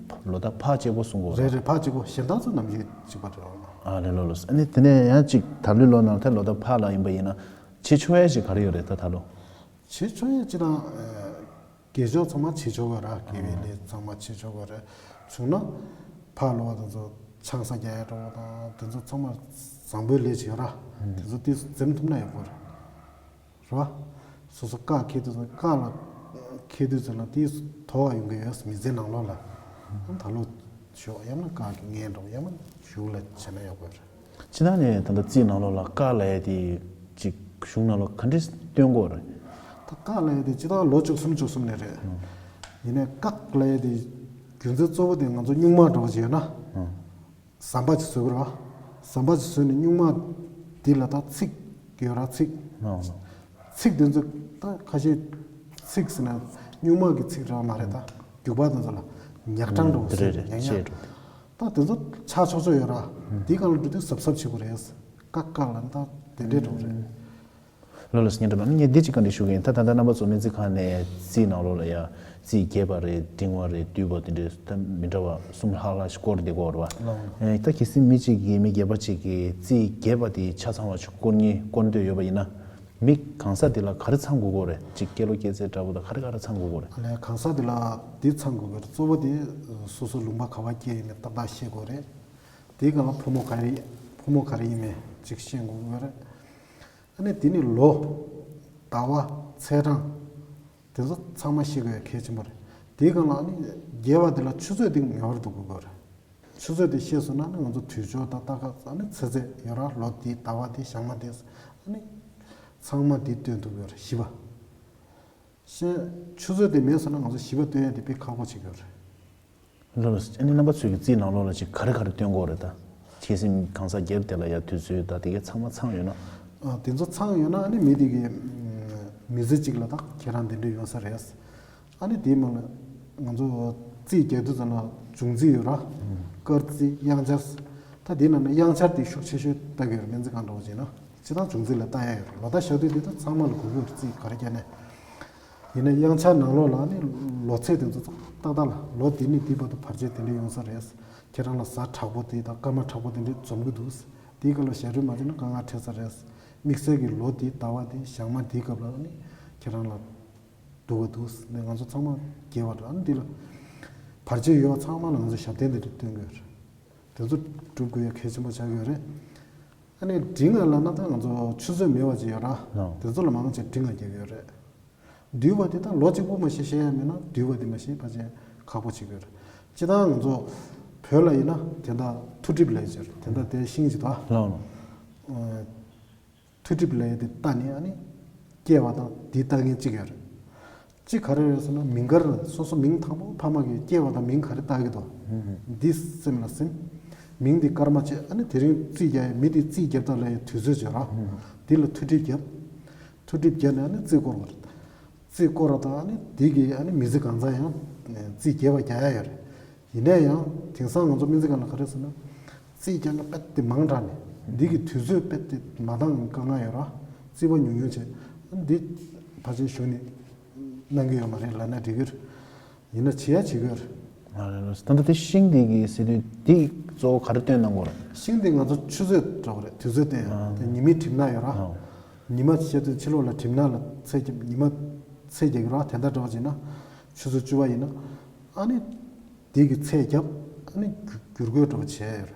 ལོ་ཟླ་ཕར་གཅིག་པོ་གསུང་དགོས་རེད། རེད་རེད། ཕར་གཅིག་པོ། གཞན་དག་ཚོ་ནམ་རྒྱུན་གཅིག་པ་རེད་བ། ཨ་ལེ་ལོ་ལོ། ཨ་ནི་དེ་ནས་ཡང་གཅིག་ད་ལོའི་ལོ་ནང་ཐད་ལོ་ཟླ་ཕར་ལ་ཡིན་པ་ཡིན་ན་བྱེད་ཆོག་ཡས་ཅིག་ག་རེ་ཡོད་རེད་ད་ད་ལོ། བྱེད་ཆོག་ཡས་ཅི་དང་། རྒས་ཤོས་ཚང་མ་བྱེད་ཆོག་གི་ར། དགེ་བའི་ལས་ཚང་མ་བྱེད་ཆོག་གི་རེད། བྱུང་ན་ཕར་ལོག་པ་དེ་ཚོ་ཆང་ས་རྒྱག་ཡ་འགྲོ་བ་དང་དེ་ཚོ་ཚང་མ་བཟང་པོའི་ལས་བྱེད་ཡོད་ར། དེ་ཚོ་དེ་འཛེམ་ཐུབ་ན་ཡག་པོ་རེད། རེད་བ། སོ་སོ་བཀག་ཁེལ་དུས་ཚོད་བཀག་ལ་ཁེལ་དུས་ཚོད་ལ་དེ་དོར་བ་ཡོང་གི་ཡོད། མི་ཚེ་ནང་ལོགས་ལ། ཨ་ད་ལོ་ཞོག་ཡང་ན་བཀག་གི་ངན་འགྲོ་ཡང་ན་གཞུག་ལ་བྱས་ན་ཡག་པོ་རེད། སྤྱིར་བཏང་ནས་ད་ལྟ་རྩིས་ནང་ལོགས་ལ་བཀག་ལབ་ཡ་དེ་ཅིག་གཞུང་ནང་ལོགས་ག་འདྲས་སྟོན་གྱི་ཡོད་རེད། ད་བཀག་ལབ་ཡ་དེ་སྤྱིར་བཏང་ལོ་བཅུ་གསུམ་བཅུ་གསུམ་ནས་རེད། ཡིན་ནའི་བཀག་ལབ་ཡ་དེ་རྒྱུ་མཚན་གཙོ་བོ་དེ་ང་ཚོ་སྨྱུག་མ་འདྲ་བོ་ཅིག་ཡོད་ན། ཟམ་པ་ཅིག་བཟོ་དགོས་རེད་བ། ཟམ་པ་ཅིག་བཟོས་ནས་སྨྱུག་མ་འདི་ལ་ད་ཚིགས་ཡོད་ར། ཚིགས། ཚིགས་དེ་ཚོ་ད་ཁ་ཤས་ཚིགས་ཟེར་ན་སྨྱུག་མ་གི་ཚིགས་རང་མ་རེད། ད་རྒྱུག་པ་དེ་ཚོ་ལ་ཉག་ཕྲ་འདྲ་བོ་ཟེར། རེད་རེད། ཉག་ཉག་ཤེས་འགྲོ། ད་དེ་ཚོ་ཆགས་ཆོག་ཆོག་ཡོད་ར། འདི་སྒང་ལ་འགྲོ་དུས་གཟབ་གཟབ་བྱེད་དགོས་རེད། ཀ་ཀ་ལ་ད་དེ་འདྲས་འགྲོ་གི་རེད། ལོ་ལ་སྙན་གྲགས་ངས་འདི་གཅིག་བཀའ་འདྲི་ཞུ་གི་ཡིན། ད་ད་ལྟ་རྣམ་པ་ཚོ་སྨན་རྩིས་ཁང་ནས་རྩིས་ནང་ལོགས་ལ་ཡ་རྩིས་རྒྱས་པ་རེད། འབྲིང་བ་རེད། བསྡུས་པ་དེ་འདྲས་ད་མི་འདྲ་བ་གསུམ་ལྷག་ལྷག་ཞིག་བསྐོར་བསྡད་ཀྱི་ཡོད་རེད་བ། ལགས། ད་གལ་སྲིད་མི་གཅིག་གིས་མི་སྒེར་པ་གཅིག་གིས་རྩིས་རྒྱས་པ་དེ་ཆ་ཚང་བ་ཞིག་བསྐོར་མཁན་བསྐོར་འདོད་ཡོད་པ་ཡིན་ན། མི་གང་ཟག་དེ་ལ་ག་རེ་ཚང་དགོས་ཀྱི་ཡོད་རེད། གཅིག་སྐྱེས་ལོ་སྐྱེས་ཚེས་འདྲ་པོ་དང་ག་རེ་ག་རེ་ཚང་དགོས་ཀྱི་ཡོད་རེད། ཨ་ལས་གང་ཟག་དེ་ལ་འདི་ཚང་དགོས་ཀྱི་རེད། གཙོ་བོ་དེ་སོ་སོ་ལུང་པ་ག་པར་སྐྱེས་ཡིན་མིན་ཏག་ཏག་ཤེས་དགོས་རེད། དེའི་སྒང་ལ་ཕོ་མོ་ག་རེ་ཕོ་མོ་ག་རེ་ཡིན་མིན་གཅིག་ཤེས་དགོས་ཀྱི་ཡོད་རེད། ཨ་ནི་དེ་ནི་ལོ། ཟླ་བ། ཚེས་གྲངས། དེ་ཚོ་ཚང་མ་ཤེས་དགོས་གལ་ཆེན་པོ་རེད། དེའི་སྒང་ལ་ཨ་ནི་རྒྱས་པ་དེ་ལ་ཆུ་ཚོད་དེ་ངེས་པར་དུ་དགོས་ཀྱི་ཡོད་རེད། ཆུ་ཚོད་དེ་ཤེས་སོང་ན་ནི་ང་ཚོ་དུས་ཆོག་དང་རྟགས་ཁ་ཨ་ནི་ཚེས་ཚད་ཡོད་ར། ལོ་དེ་ཟླ་བ་དེ་ཞག་མ་དེ་ཨ་ནི་ཚང་མ་དེ་སྟོན་ཐུབ་ཀྱི་ཡོད་རེད། བཞི་པ། ཤེས། ཆུ་ཚོད་དེ་མེད་སོང་ན་ང་ཚོ་བཞི་པ་སྟོན་ཡ་དེ་དཔེ་ཁག་པོ་ཆགས་ཀྱི་ཡོད་རེད། ལགས་ལགས། ཨ་ནི་རྣམ་པ་ཚོས་ཀྱི་རྩིས་ནང་ལོགས་ལ་ཅིག་ག་རེ་ག་རེ་སྟོན་གྱི་ཡོད་རེད་ད། ཁྱེད་སེམས་གང་ཟག་སྒེར་དེ་ལ་ཡ་དུས་ཚོད་ད་དེ་གའི་ཚང་མ་ཚང་ཡོད་ན། ཨ་དེ་ཚོ་ཚང་ཡོད་ན་ཨ་ནི་མི་དེ་གི་མི་ཚེ་གཅིག་ལ་ད་ཁྱེད་རང་དེ་འདྲ་ཡོང་ས་རེད། ཨ་ནི་དེའི་མ་ལ་ང་ཚོ་རྩིས་རྒྱག་དུས་ཙམ་ལ་འབྱུང་རྩིས་ཡོད་ར། སྐར་རྩིས། དབྱངས་འཆར། ད་དེའི་ནང་ནས་དབྱངས་འཆར་དེ་ཤུགས་ཆེ་ཤོས་ལྟ་གི་ཡོད་རེད། སྨན་རྩིས་ཁང་འདྲ་བོ་བྱས་ན་སྤྱིར་བཏང་འབྱུང་རྩིས་ལ་ལྟ་ཡ་ཡོད་རེད། ལོ་ཟླ་ཞག་དུས་དེ་ད་ཚང་མ་ལ་དགོས་ཀྱི་ཡོད་རེད། རྩིས་ག་རེ་བརྒྱབ་ནས། ཡིན་ན་དབྱངས་འཆར་ནང་ལོགས་ལ་ནི་ལོ་ཚད་དེ་ཚོ་ཏག་ཏག་ལ་ལོ་འདི་ནས་འདི་བར་དུ་བར་ཆད་དེ་འདྲ་ཡོང་ས་རེད། ཁྱེད་རང་ལ་གཟའ་དྲག་པོ་དེ་དང་སྐར་མ་དྲག་པོ་དེ་འདྲ་འཛོམས་ཀྱི་འདུག་དེའི་སྐབས་ལ་ཞབས་བྲོ་མ་བྱས་ན་དཀའ་ངལ་འཕྲད་ས་རེད། དམིགས་བསལ་གྱི་ལོ་འདི་ཟླ་བ་འདི་ཞག་མ་འདིའི་སྐབས་ལ་ནི་ཁྱེད་རང་ལ་སྡུག་ག་འདུག་ནས་ང་ཚོ་ཚང་མ་རྒྱལ་བ་འདྲ། ཨ་ནི་འདི་ལ་བར་ཆད་ཡོད་པ་ཚང་མ་ལ་ང་ཚོ་ཞབས་བརྟན་དེ་འདྲ་སྟོན་གྱི་ཡོད་རེད། དེ་ཚོ་སྒྲུབ་དགོས་ཡ་གལ་ཆེན་པོ་ཆགས་ཀྱི་ཡོད་རེད། ཨ་ནི་འབྲིང་ལ་ལབ་ན་ད་ང་ཚོ་ཆུ་ཚོད་མེད་པ་ཅིག་ཡོད་ར། ལགས། དེ་ཚོ་ལ་མང་ཆེ་འབྲིང་ལ་རྒྱབ་ཡོད་རེད། བསྡུས་པ་དེ་ད་ལོ་གཅིག་པོ་མ་ཤེས་ཤེས་ཡ་མེད་ན་བསྡུས་པ་དེ་མ་ཤེས་ཕལ་ཆེར་ཁག་པོ་ཆགས་ཀྱི་ཡོད་རེད། སྤྱིར་བཏང་ང་ཚོ་བོད་ལ་ཡིན་ན་དེ་འདྲ་མཐུ་གྲིབ་ལབ་ཡ་ཅིག་ཡོད་རེད། དེ་འདྲ་དེ་ཤིང་ཅིག་འདུག་ཨ། ལགས་ལགས། མཐུ་གྲིབ་ལབ་ཡ་དེ་ལྟ་ནས་ཨ་ནི་སྐྱེ་བ་དང་དེ་ལྟ་མཁན་གཅིག་ཡོད་རེད། གཅིག་ག་རེ་རེད་ཟེར་ན་མིང་གར་སོ་སོ་མིང་དང་པོ་ཕ་མ་གིས་སྐྱེ་བ་དང་མིང་ག་རེ་བཏགས་ཀྱི་འདུག་འདི་སེམས་ལ་སིམ། མིང་འདི་སྐར་མ་བྱས། ཨ་ནི་དེ་རིང་རྩིས་རྒྱག་ཡ་མི་འདི་རྩིས་རྒྱབ་དང་ལབ་ཡ་དུས་ཚོད་བྱས་ར། འདི་ལ་མཐུ་གྲིབ་རྒྱབ། མཐུ་གྲིབ་རྒྱབ་ནས་ཨ་ནི་རྩིས་སྐོར་བ་རེད། རྩིས་སྐོར་བ་དང་ཨ་ནི་འདི་གིས་ཨ་ནི་མི་ཚེ་གང་ཚང་ཡང་རྩིས་རྒྱས་པ་རྒྱག་ཡ་ཡོད་རེད། ཡིན་ན་ཡང་དེང་སང་ང་ཚོ་སྨན་རྩིས་ཁང་ལ་ག་རེ་ཟེར་ན། རྩིས་རྒྱག་མཁན་དཔེ་དེ་མང་དྲགས་ནས་འདི་གི་དུས་ཚོད་དཔེ་དེ་མ་འདང་དཀའ་ངལ་ཡོད་ར། རྩིས་པ་ཉུང་ཉུང་བྱས། འདི་ཕལ་ཆེར་གཞུང་ནས་གནང་གི་ཡོད་མ་རེད་ལབ་ན་འགྲིག་གི་རེད། ཡིན་ན་བྱེད་ཡ་བྱེད་དགོས་རེད། ཨ་རེད་རེད། ད་ལྟ་དེ་ཤིང་དེ་གི་ཟེར་དུས་དེ་གཙོ་བོ་ག་རེ་སྟོན་གནང་དགོས་རེད། ཤིང་དེ་ང་ཚོ་ཆུ་ཚོད་འདྲ་བོ་རེད། དུས་ཚོད་སྟོན་ཡ། ཨ། དེ་ཉི་མའི་གྲིབ་ནག་ཡོད་ར། ཨ། ཉི་མ་བཤད་དུས་ཕྱི་ལོགས་ལ་གྲིབ་ནག་ལ་ཚད་རྒྱབ། ཉི་མ་ཚད་རྒྱག་གི་ར། དེ་འདྲ་འདྲ་བོ་བྱས་ན། ཆུ་ཚོད་བཅུ་པ་ཡིན་ན། ཨ་ནི་དེ་གི་ཚད་རྒྱབ། ཨ་ནི་བསྒྱུར་བསྒྱུར་བཀོད་འདྲ་བོ་བྱས་ཡོད་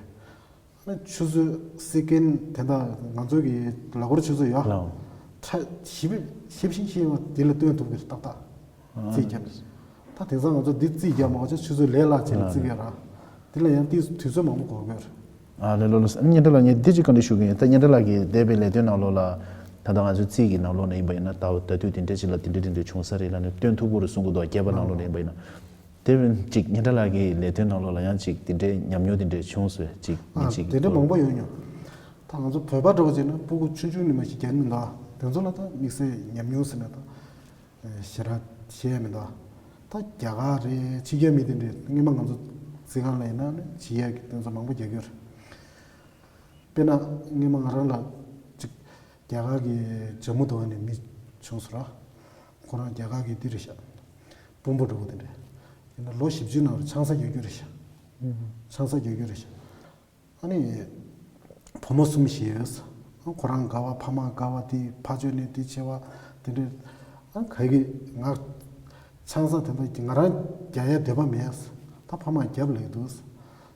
རེད། ཆུ་ཚོད་སེ་ཀེན་དེ་འདྲ་ང་ཚོ་གི་ལ་གོར་ཆུ་ཚོད་ཡོད། ལའོ། ཁྲ་ཞིབ་ཞིབ་ཞིབ་ཞིབ་བ་དེ་ལ་སྟོན་ཐུབ་ཀྱི་རེད། ཏག་ཏག་རྩིས་རྒྱབ་ནས། ད་དེང་སང་ང་ཚོ་འདི་རྩིས་རྒྱབ་མ་བྱས་ཆུ་ཚོད་ལས་སླ་ཆེ་ལ་རྩིས་ཀྱི་ར། དེ་ལ་ཡང་དེ་དུས་ཚོད་མང་པོ་འགོར་གི་རེད། ཨ་ལེ་ལོ་ལོ། སྙན་གྲགས་ལགས་ངས་འདི་ཅིག་བཀའ་འདྲི་ཞུ་གི་ཡིན། ད་སྙན་གྲགས་ལགས་ཀྱི་འདས་པའི་ལས་དོན་ནང་ལོགས་ལ་ད་ལྟ་ང་ཚོའི་རྩིས་ཀྱི་ནང་ལོགས་ནས་ཡིན་པ་ཡིན་ན། ད་ད་དུས་དེ་འདྲས་ཅིག་ལ་དེ་འདྲས་དེ་འདྲས་བྱུང་ས་རེད་ལབ་ནས་སྟོན་ཐུབ་ཀྱི་རེད་གསུང་གི་འདུག་རྒྱས་པ་ནང་ལོགས་ནས་ཡིན་པ་ཡིན་ན། དེ་བཞིན་ཅིག་སྙན་གྲགས་ལགས་ཀྱི་ལས་དོན་ནང་ལོགས་ལ་ཡང་ཅིག་དེ་འདྲའི་ཉམས་མྱོང་དེ་འདྲས་བྱུང་སོང་ཅིག་ཨ། མི་ཅིག་དེ་འདྲ་མང་པོ་ཡོད་མྱོང་། ད་ང་ཚོ་བོད་པ་འདྲ་བོ་བྱས་ན་སྤུ་གུ་ཆུང་ཆུང་ནས་མ་གཞི་རྒྱག་མི་འདུག་དེ་ཚོ་ལ་ད་དམིགས་བསལ་ཉམས་མྱོང་ཟེར་ན་ད་ཞེ་དྲག་བཤད་ཡ་མི་འདུག་ད་རྒྱ་གར་རེད། ཕྱི་རྒྱལ་མི་དེ་འདྲས་སྔོན་མ་ང་ཚོ་རྩིས་ཁང་ལ་ཡིན་ན་ནི་བྱེད་ཡ་གི་དེ་ཚོ་མང་པོ་རྒྱག་གི་ཡོད་རེད། དཔེར་ན་སྔོན་མ་ང་རང་ལ་ཅིག་རྒྱ་གར་གྱི་ཇམ་མུ་དུ་བ་ནས་མི་བྱུང་སོང་ར། ཁོ་རང་རྒྱ་གར་གྱི་འདི་རེད་ཤག་དཔོན་པོ་འདྲ་བོ་དེ་འདྲས། ཡིན་ན་ལོ་བཞི་བཅུའི་ནང་ལ་ཆང་ས་རྒྱག་རྒྱུ་རེད་ཤག་ཆང་ས་རྒྱག་རྒྱུ་རེད་ཤག་ཨ་ནི་བུ་མོ་གསུམ་བཞི་ཡོད། ཁོ་རང་དགའ་བ། ཕ་མ་དགའ་བ། དེ་ཕ་ཆོས་ནས་དེ་ཆེ་བ་དེ་འདྲས། ཨ་ག་གི་ང་ཆང་ས་དེ་འདྲ་ང་རང་རྒྱག་ཡ་འདོད་པ་མེད། ད་ཕ་མ་རྒྱབ་ལེགས་འདུག་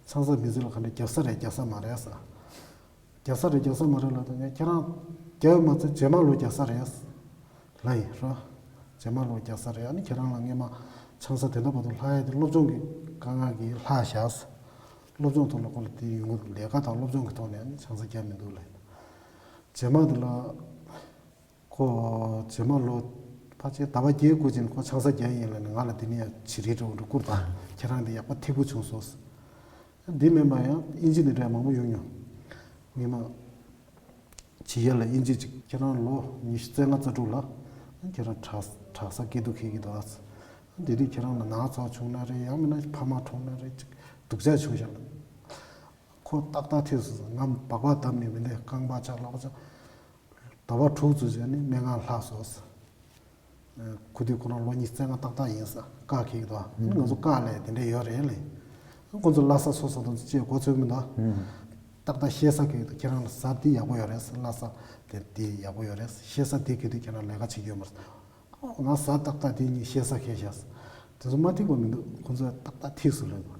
ཆང་ས་མི་ཚེ་ལ་ག་འདྲ་རྒྱག་ས་རེད་རྒྱག་ས་མ་རེད་ཟེར། རྒྱག་ས་རེད་རྒྱག་ས་མ་རེད་ལབ་དུས་ངས་ཁྱེད་རང་རྒྱག་ཡོད་མ་ཚད་རྗེས་མ་ལོ་རྒྱག་ས་རེད་ལབ་ཡིན་ར། རྗེས་མ་ལོ་རྒྱག་ས་རེད། ཨ་ནི་ཁྱེད་རང་ལ་སྔས་མ་ཆང་ས་དེ་འདྲ་བར་དུ་ལྷག་ཡ་དེ་སློབ་སྦྱོང་གི་དཀའ་ངལ་གྱིས་ལྷག་བཞག་སློབ་སྦྱོང་ཐོག་ལ་ཁོ་ལ་དེ་ཡོང་གི་འདུག་ལས་ཀ་དང་སློབ་སྦྱོང་གི་ཐོག་ནས་ཨ་ནི་ཆང་ས་རྒྱག་མི་འདུག་ལབ་ཡིན། རྗེས་མ་དེ་ལ་ཁོ་རྗེས་མ་ལོ་ཕལ་ཆེར་ཟླ་བ་བརྒྱད་དགུ་ཅིག་ཁོ་ཆང་ས་རྒྱག་ཡིན་ལབ་ནས་ང་ལ་དེ་ནས་ཡང་བྱི་རིལ་འདྲ་བོ་འདྲ་བསྐུར་དང་། ཁྱེད་རང་དེ་ཡག་པོ་ཐིག་པོ་བྱུང་སོང་། འདི་མིན་པ་ཡང་དབྱིན་ཇི་འདི་འདྲ་མང་པོ་ཡོང་མྱོང་། སྔས་མ་བྱེད་ཡ་ལ་དབྱིན་ཇི་ཅིག་ཁྱེད་རང་ལོ་ཉི་ཤུ་རྩ་ལྔ་རྩ་དྲུག་ལ་ཁྱེད་རང་དྲག་དྲག་ས་སྐྱིད་སྡུག་འཁེལ་གྱི་འདུག་ཨ། དེ་དུས་ཁྱེད་རང་ལ་ནག་ཚ་བྱུང་ན་རེད། ཡང་མིན་ན་ཕ་མ་གྲོངས་ན་རེད། ཅིག་སྡུག་ཅག་བྱུང་ཤག་ལ། ཁོ་ཏག་ཏག་ཐེབས་སོང་། ང་སྦག་སྦག་བསྡམས་ནས་མི་འདི་རྐང་པ་ཆག་ལག་པ་ཆག་ཟླ་བ་དྲུག་ཙམ་བྱས་ནས་སྨན་ཁང་ལྷག་སོང་། ཁོ་དུས་ཁོ་རང་ལོ་ཉི་ཤུ་རྩ་ལྔ་ཏག་ཏག་ཡིན་ས། བཀག་འཁེལ་གྱི་འདུག་ཨ་ནི་ང་ཚོ་བཀག་ལས་དེ་འདྲས་ཡོད་རེད་ལས། ཁོ་ཚོ་བླ་གཟའ་སོ་སོ་དང་ཅེས་གོ་ཚོད་མི་འདུག་ཏག་ཏག་བཤད་ས་འཁེལ་གྱི་འདུག་ཁྱེད་རང་ལ་གཟའ་འདི་ཡག་པོ་ཡོད་རེད། བླ་གཟའ་དེ་འདི་ཡག་པོ་ཡོད་རེད། བཤད་ས་འདི་འཁེལ་དུས་ཁྱེད་རང་ལས་ཀ་བྱེད་ཀྱི་ཡོད་མ་རེད། ང་གཟའ་ཏག་ཏག་དེ་གཉིས་བཤད་ས་འཁེལ་ཤག་དེ་ཚོ་མ་ཐིག་པ་མི་འདུག་ཁོ་ཚོས་ཏག་ཏག་ཐིག་སུ་ལོས་པ།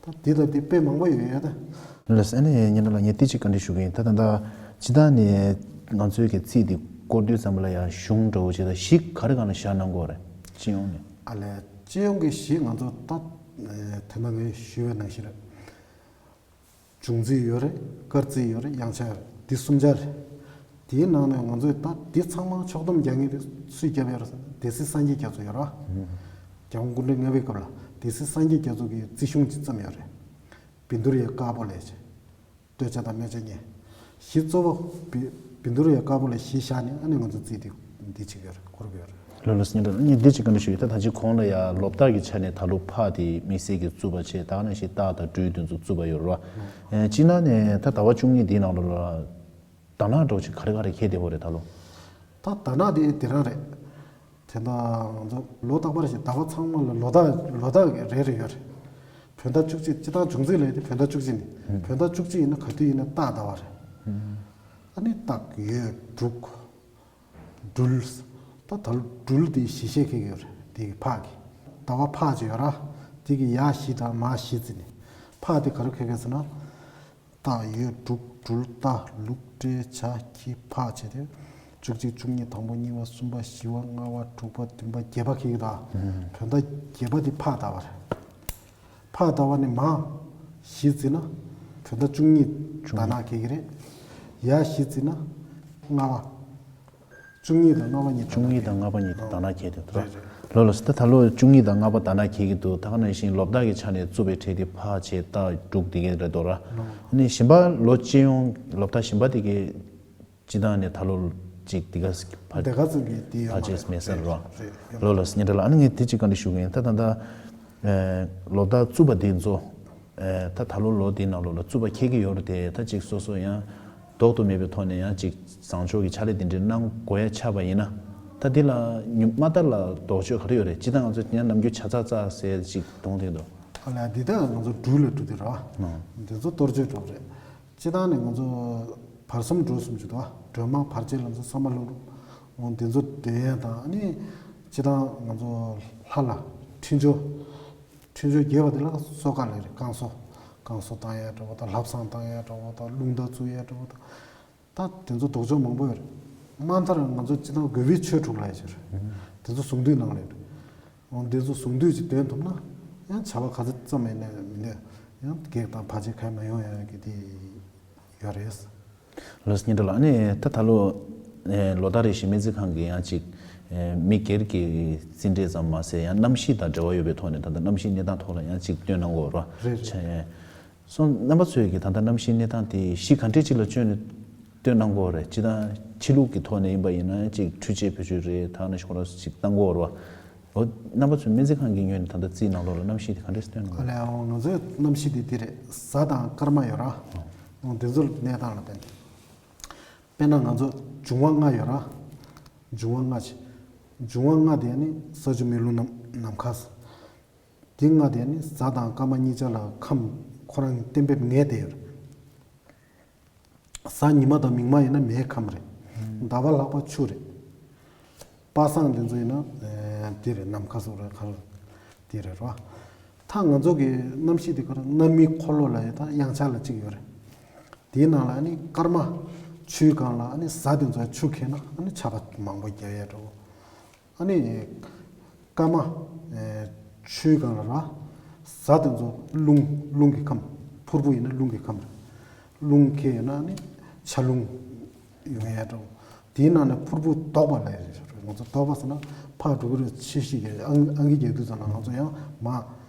ད་དེ་དང་དེ་དཔེ་མང་པོ་ཡོད་ཡོད་ད། ལགས་སོ། ཨ་ནི་སྙན་གྲགས་ལགས་ངས་ཏི་ཅིག་བཀའ་འདྲི་ཞུ་གི་ཡིན། ད་ད་ལྟ་སྤྱི་བཏང་ནས་ང་ཚོའི་གི་རྩིས་དེ་བསྐོར་དུས་ཙམ་པ་ལ་ཡང་གཞུང་འདྲ་བོ་ཅིག་དང་གཞི་ག་རེ་གང་ལ་བཞག་གནང་དགོས་རེད། སྤྱི་ཡོངས་ནས། ཨ་ལས་སྤྱི་ཡོངས་ཀྱི་གཞི་ང་ཚོ་ད་དེ་ན་ངས་ཞུས་པའི་ནང་བཞིན་རེད། འབྱུང་རྩིས་ཡོད་རེད། སྐར་རྩིས་ཡོད་རེད། དབྱངས་འཆར་ཡོད་རེད། འདི་གསུམ་ཆར་རེད། དེའི་ནང་ནས་ང་ཚོས་ད་འདི་ཚང་མ་ཕྱོགས་བསྡོམས་རྒྱག་མཁན་དེ་སུས་བརྒྱབ་ཡོད་རེད་ཟེར་ན། སྡེ་སྲིད་སངས་རྒྱས་རྒྱ་མཚོ་ཡོད་རེད་བ། རྒྱལ་དབང་སྐུ་ཕྲེང་ལྔ་པའི་སྐབས་ལ་སྡེ་སྲིད་སངས་རྒྱས་རྒྱ་མཚོ་གིས་རྩིས་གཞུང་ཅིག་བརྩམས་ཡོད་རེད། བཻ་ཌཱུརྱ་དཀར་པོ་ལས་བྱས། སྟོད་ཆ་དང་སྨད་ཆ་གཉིས། གཞི་གཙོ་བོ་བཻ་བཻ་ཌཱུརྱ་དཀར་པོ་ལ་གཞི་བཞག་ནས་ཨ་ནི་ང་ཚོ་རྩིས་དེ་འདི་བྱེད་ཀྱི་ཡོད་རེད། འཁོར་གྱི་ཡོད་རེད། ལགས་ལགས་སོ། སྙན་གྲགས་ལགས་ངས་འདི་ཅིག་བཀའ་འདྲི་ཞུ་ཡིན། ད་ད་ཅི་གོང་ལ་ཡ་ལོ་རྟགས་ཀྱི་ཆ་ནས་ད་ལོ་ཕག་དེ་དམིགས་བསལ་གྱི་རྩུབ་པ་བྱས། ད་ག་ནང་བཞིན་སྟག་དང་སྦྲུལ་དེ་ཚོ་རྩུབ་པ་ཡོད་རེད་བ། ཨེ་སྤྱིར་ན་ནས་ད་ཟླ་བ་བཅུ་གཉིས་འདིའི་ནང་ལོགས་ལ་དར་ནག་འདྲ་བོ་ཅིག་ག་རེ་ག་རེ་འཁེལ་བསྡད་ཡོད་རེད་ད་ལོ། ད་དར་ནག་དེ་དེ་རང་རེད། དེ་འདྲ་ང་ཚོ་ལོ་རྟག་པར་ཞིག་ཟླ་བ་ཚང་མ་ལ་ལོ་རྟགས་ལོ་རྟགས་རེ་རེ་ཡོད་རེད། བོད་ཟླ་བཅུ་གཅིག་སྤྱིར་བཏང་འབྱུང་རྩིས་ལས་དེ་བོད་ཟླ་བཅུ་གཅིག་ནི། བོད་ཟླ་བཅུ་གཅིག་ཡིན་ན་ག་དུས་ཡིན་ན་སྟག་ཟླ་བ་རེད། ཨ་ནི་སྟག་ཡོས་འབྲུག་སྦྲུལ། ད་ད་ལོ་སྦྲུལ་དེ་བཞི་ཤད་འཁེལ་གྱི་ཡོད་རེད། དེ་གི་ཕག་གི་ཟླ་བ་ཕག་ཅིག་ཡོད་ར། དེ་གི་ཡ་བཞི་དང་མ་བཞི་ཙམ་ནི། ཕག་དེ་ག་རེ་འཁེལ་གྱི་ཟེར་ན། སྟག་ཡོས་འབྲུག་སྦྲུལ་རྟ་ལུག་སྤྲེལ་བྱ་ཁྱི་ཕག་བྱས་ཏེ། བཅུ་གཅིག་བཅུ་གཉིས་དང་པོ་གཉིས་པ་གསུམ་པ་བཞི་པ་ལྔ་པ་དྲུག་པ་བདུན་པ་བརྒྱད་པ་འཁེལ་གྱི་འདུག་བོད་ཟླ་བརྒྱད་པ་དེ་ཕག་ཟླ་བ་རེད། ཕག་ཟླ་བ་ནས་མ་བཞི་བརྩིས་ན་བོད་ཟླ་བཅུ་གཉིས་དར་ནག་འཁེལ་གྱི་རེད། ཡ་བཞི་བརྩིས་ན་ལྔ་པ། བཅུ་གཉིས་དང་ལྔ་པ་གཉིས་དར་ནག་བཅུ་གཉིས་དང་ལྔ་པ་གཉིས་དར་ནག་འཁེལ་འདུག་ར། རེད་རེད། ལགས་ལགས་སོ། ད་ད་ལོ་བཅུ་གཉིས་དང་ལྔ་པ་དར་ནག་འཁེལ་གྱི་འདུག་ད་ག་ནང་བཞིན་ལོ་རྟགས་ཀྱི་ཆ་ནས་རྩུབ་པའི་ཕྲད་དེ་ཕག་བྱས་སྟག་འབྲུག་དེ་གས་རེད་འདུག་ར། ཨ་ནི་གཞན་པ་ལོ་སྤྱི་ཡོངས་ལོ་རྟགས་གཞན་པ་དེ་གས་སྤྱི་བཏང་ནས་ད་ལོ་ཅིག་དེ་ག་ཕར་དེ་ག་ཙམ་གྱི་དེ་ཡོད་ཕར་མ་ཆེས་རེད། མེད་ས་རེད་ར། རེད་རེད། ཡོད་མ་ལགས་ལགས་སོ། སྙན་གྲགས་ལགས་ཨ་ནི་ངས་དེ་གཅིག་བཀའ་འདྲི་ཞུ་གི་ཡིན། ད་ད་ལྟ་ལོ་རྟགས་རྩུབ་པ་དེ་ཚོ། ཨེ། ད་ད་ལོ་ལོ་འདིའི་ནང་ལོགས་ལ་རྩུབ་པ་འཁེལ་གྱི་ཡོད་རེད་དེ། ད་ཅིག་སོ་སོ་ཡང་ལྡོག་ཏུ་མེད་པའི་ཐོག་ནས་ཡང་ཅིག་བཟང་ཕྱོགས་ཀྱི་ཕྱག་ལས་དེ་འདྲ་གནང་དགོས་ཡ་ཆགས་པ་ཡིན་ན། ད་ ད་འདི་ལ་ཉུང་མ་ལྟར་ལ་དོགས་གཅོད་ག་རེ་ཡོད་རེད། སྤྱིར་བཏང་ང་ཚོ་ཡང་ནམ་རྒྱུན་ཆ་ཚགས་ཚགས་ཟེར་ཅིག་གཏོང་དེ་འདུག་ཨ་ལས་འདི་ལྟ་ང་ཚོ་འབྲུ་ལ་འབྲུ་དེ་ར། ཨང་། འདི་ཚོ་གཏོར་གཅོད་འགྲོ་རེད། སྤྱིར་བཏང་ནས་ང་ཚོ་བར་གསུམ་འབྲུ་གསུམ་ཅིག་འདུག་སྒྲོལ་མ་བར་ཆད་ལམ་སང་ས་མ་ལུག་འོང་འདི་ཚོ་འདོན་ཡས་དང་ཨ་ནི་སྤྱིར་བཏང་ང་ཚོ་ལྷ་ལ་འཕྲིན་བཅོལ། འཕྲིན་བཅོལ་རྒྱས་པ་དེ་ལ་གསོལ་ཁ་ལ་རེད། བསྐང་གསོ། བསྐང་གསོ་བཏང་ཡས་འདྲ་བོ་དང་ལྷ་བསང་བཏང་ཡས་འདྲ་བོ་དང་རླུང་རྟ་བཙུགས་ཡས་འདྲ་བོ་དང་། ད་དེ་ཚོ་ལྡོག་ཕྱོགས་མང་པོ་ཡོད་རེད། དམའ་མཐར་ང་ཚོ་སྤྱིར་བཏང་དགེ་བའི་ཆོས་དྲུག་ལ་ཡ་ཆེར། དེ་ཚོ་གཟུངས་བསྡུས་ནང་ལ་ཡོད་རེད། འོ་དེ་ཚོ་གཟུངས་བསྡུས་ཅིག་འདོན་ཐུབ་ན་ཡང་བྱ་བ་ག་ཚོད་ཙམ་ཡིན་ནའི་མི་འདོད། ཡང་བགེགས་དང་བར་ཆད་གང་ཡང་མ་ཡོང་ཡ་གི་དེ་ཡོད་རེད། ལགས་སོ་སྙན་གྲགས་ལགས། ཨ་ནི་ད་ད་ལོ་ལོ་ལྟར་རེ་བཞིན་སྨན་རྩིས་ཁང་གི་ཡང་ཅིག་མི་སྒེར་གྱི་རྩིས་འབྲས་ཙམ་མ་ཟད་ཡང་གནམ་གཤིས་དང་འབྲེལ་བ་ཡོད་པའི་ཐོག་ནས་ད་ལྟ་གནམ་གཤིས་གནས་སྟངས་ཐོག་ལ་ཡང་ཅིག་བཏོན་གནང་གི་ཡོད་རེད་བ། རེད་རེད། སོང་རྣམ་པ་ཚོས་ཀྱི་ད་ལྟ་གནམ་གཤིས་གནས་སྟངས་དེ་གཞི་ག་འདྲས་ཅིག་ལ་བཅོལ་ནས་བཏོན་གནང་གི་ཡོད་རེད། སྤྱིར་བཏང་ཕྱི་ལུགས་ཀྱི་ཐོག་ནས་ཡིན་པ་ཡིན་ན་ཅིག་འཕྲུལ་ཆས་བེད་སྤྱོད་རེད། ད་ནི་ཤོག་ལ་ཅིག་བཏང་གི་ཡོད་རེད་བ། འོ་རྣམ་པ་ཚོས་སྨན་རྩིས་ཁང་གི་ངོས་ནས་ད་ལྟ་རྩིས་ནང་ལོགས་ལ་གནམ་གཤིས་དེ་ག་འདྲས་བཏོན་གནང་གི་ཡོད་རེད། ཨ་ལས་འོ་ང་ཚོའི་གནམ་གཤིས་དེ་འདི་རེད། གཟའ་དང་སྐར་མ་ཡོད་ར། འོ་འདི་ཚོ་གནས་སྟངས་ལ་བརྟེན་ཏེ། དཔེར་ན་ང་ཚོ་འབྱུང་བ་ལྔ་ཡོད་ར། འབྱུང་བ་ལྔ་ཅིག་འབྱུང་བ་ལྔ་དེ་ནི་ས་ཆུ་མེ་རླུང་ནམ་ནམ་མཁའ། དེ་ལྔ་དེ་ནི་གཟའ་དང་སྐར་མ་གཉིས་ཆ་ལ་ཁམས་ཁོ་རང་གཏན་འབེབས་ངེས་བསྡད་ཡོད་རེད། གཟའ་ཉི་མ་དང་མིག་དམར་ཡིན་ན་མེའི་ཁམས་རེད། ཟླ་བ་ལྷག་པ་ཆུ་རེད། པ་སངས་དེ་ཚོ་ཡིན་ན་དེ་རེད། ནམ་མཁའ་སོགས་རེད། ག་རེ་དེ་རེད་ར། ད་ང་ཚོ་གི་གནམ་གཤིས་དེ་ག་རེ་གནམ་མེའི་འཁོར་ལོ་ལ་ཡོད། ད་དབྱངས་འཆར་ལ་གཅིག་ཡོད་རེད། དེའི་ནང་ལ་ཨ་ནི་སྐར་མ་ཆུའི་སྒང་ལ་ཨ་ནི་གཟའ་དེ་ཚོ་ཆུ་ཁེལ་ན་ཨ་ནི་ཆར་པ་མང་པོ་རྒྱག་ཡས་འགྲོ། ཨ་ནི་སྐར་མ་ཆུའི་སྒང་ལ་ར། གཟའ་དེ་ཚོ་རླུང་རླུང་གི་ཁམས། ཕུར་བུ་ཡིན་ན་རླུང་གི་ཁམས་རེད། རླུང་ཁེལ་ཡོད་ན་ཨ་ནི་ཆར་རླུང་ཡོང་ཡས་འགྲོ། དེའི་ནང་ནས་ཕུར་བུ་ལྡོག་པ་ལ་རེད། ང་ཚོ་ལྡོག་པ་ཟེར་ན་ཕར་འགྲོ་གི་རེད། ཕྱི་བཤིག་གི་རེད། ཨང་ཨང་ཀི་རྒྱག་དུས་ཙམ་ལ་ང་ཚོ་ཡང་མར་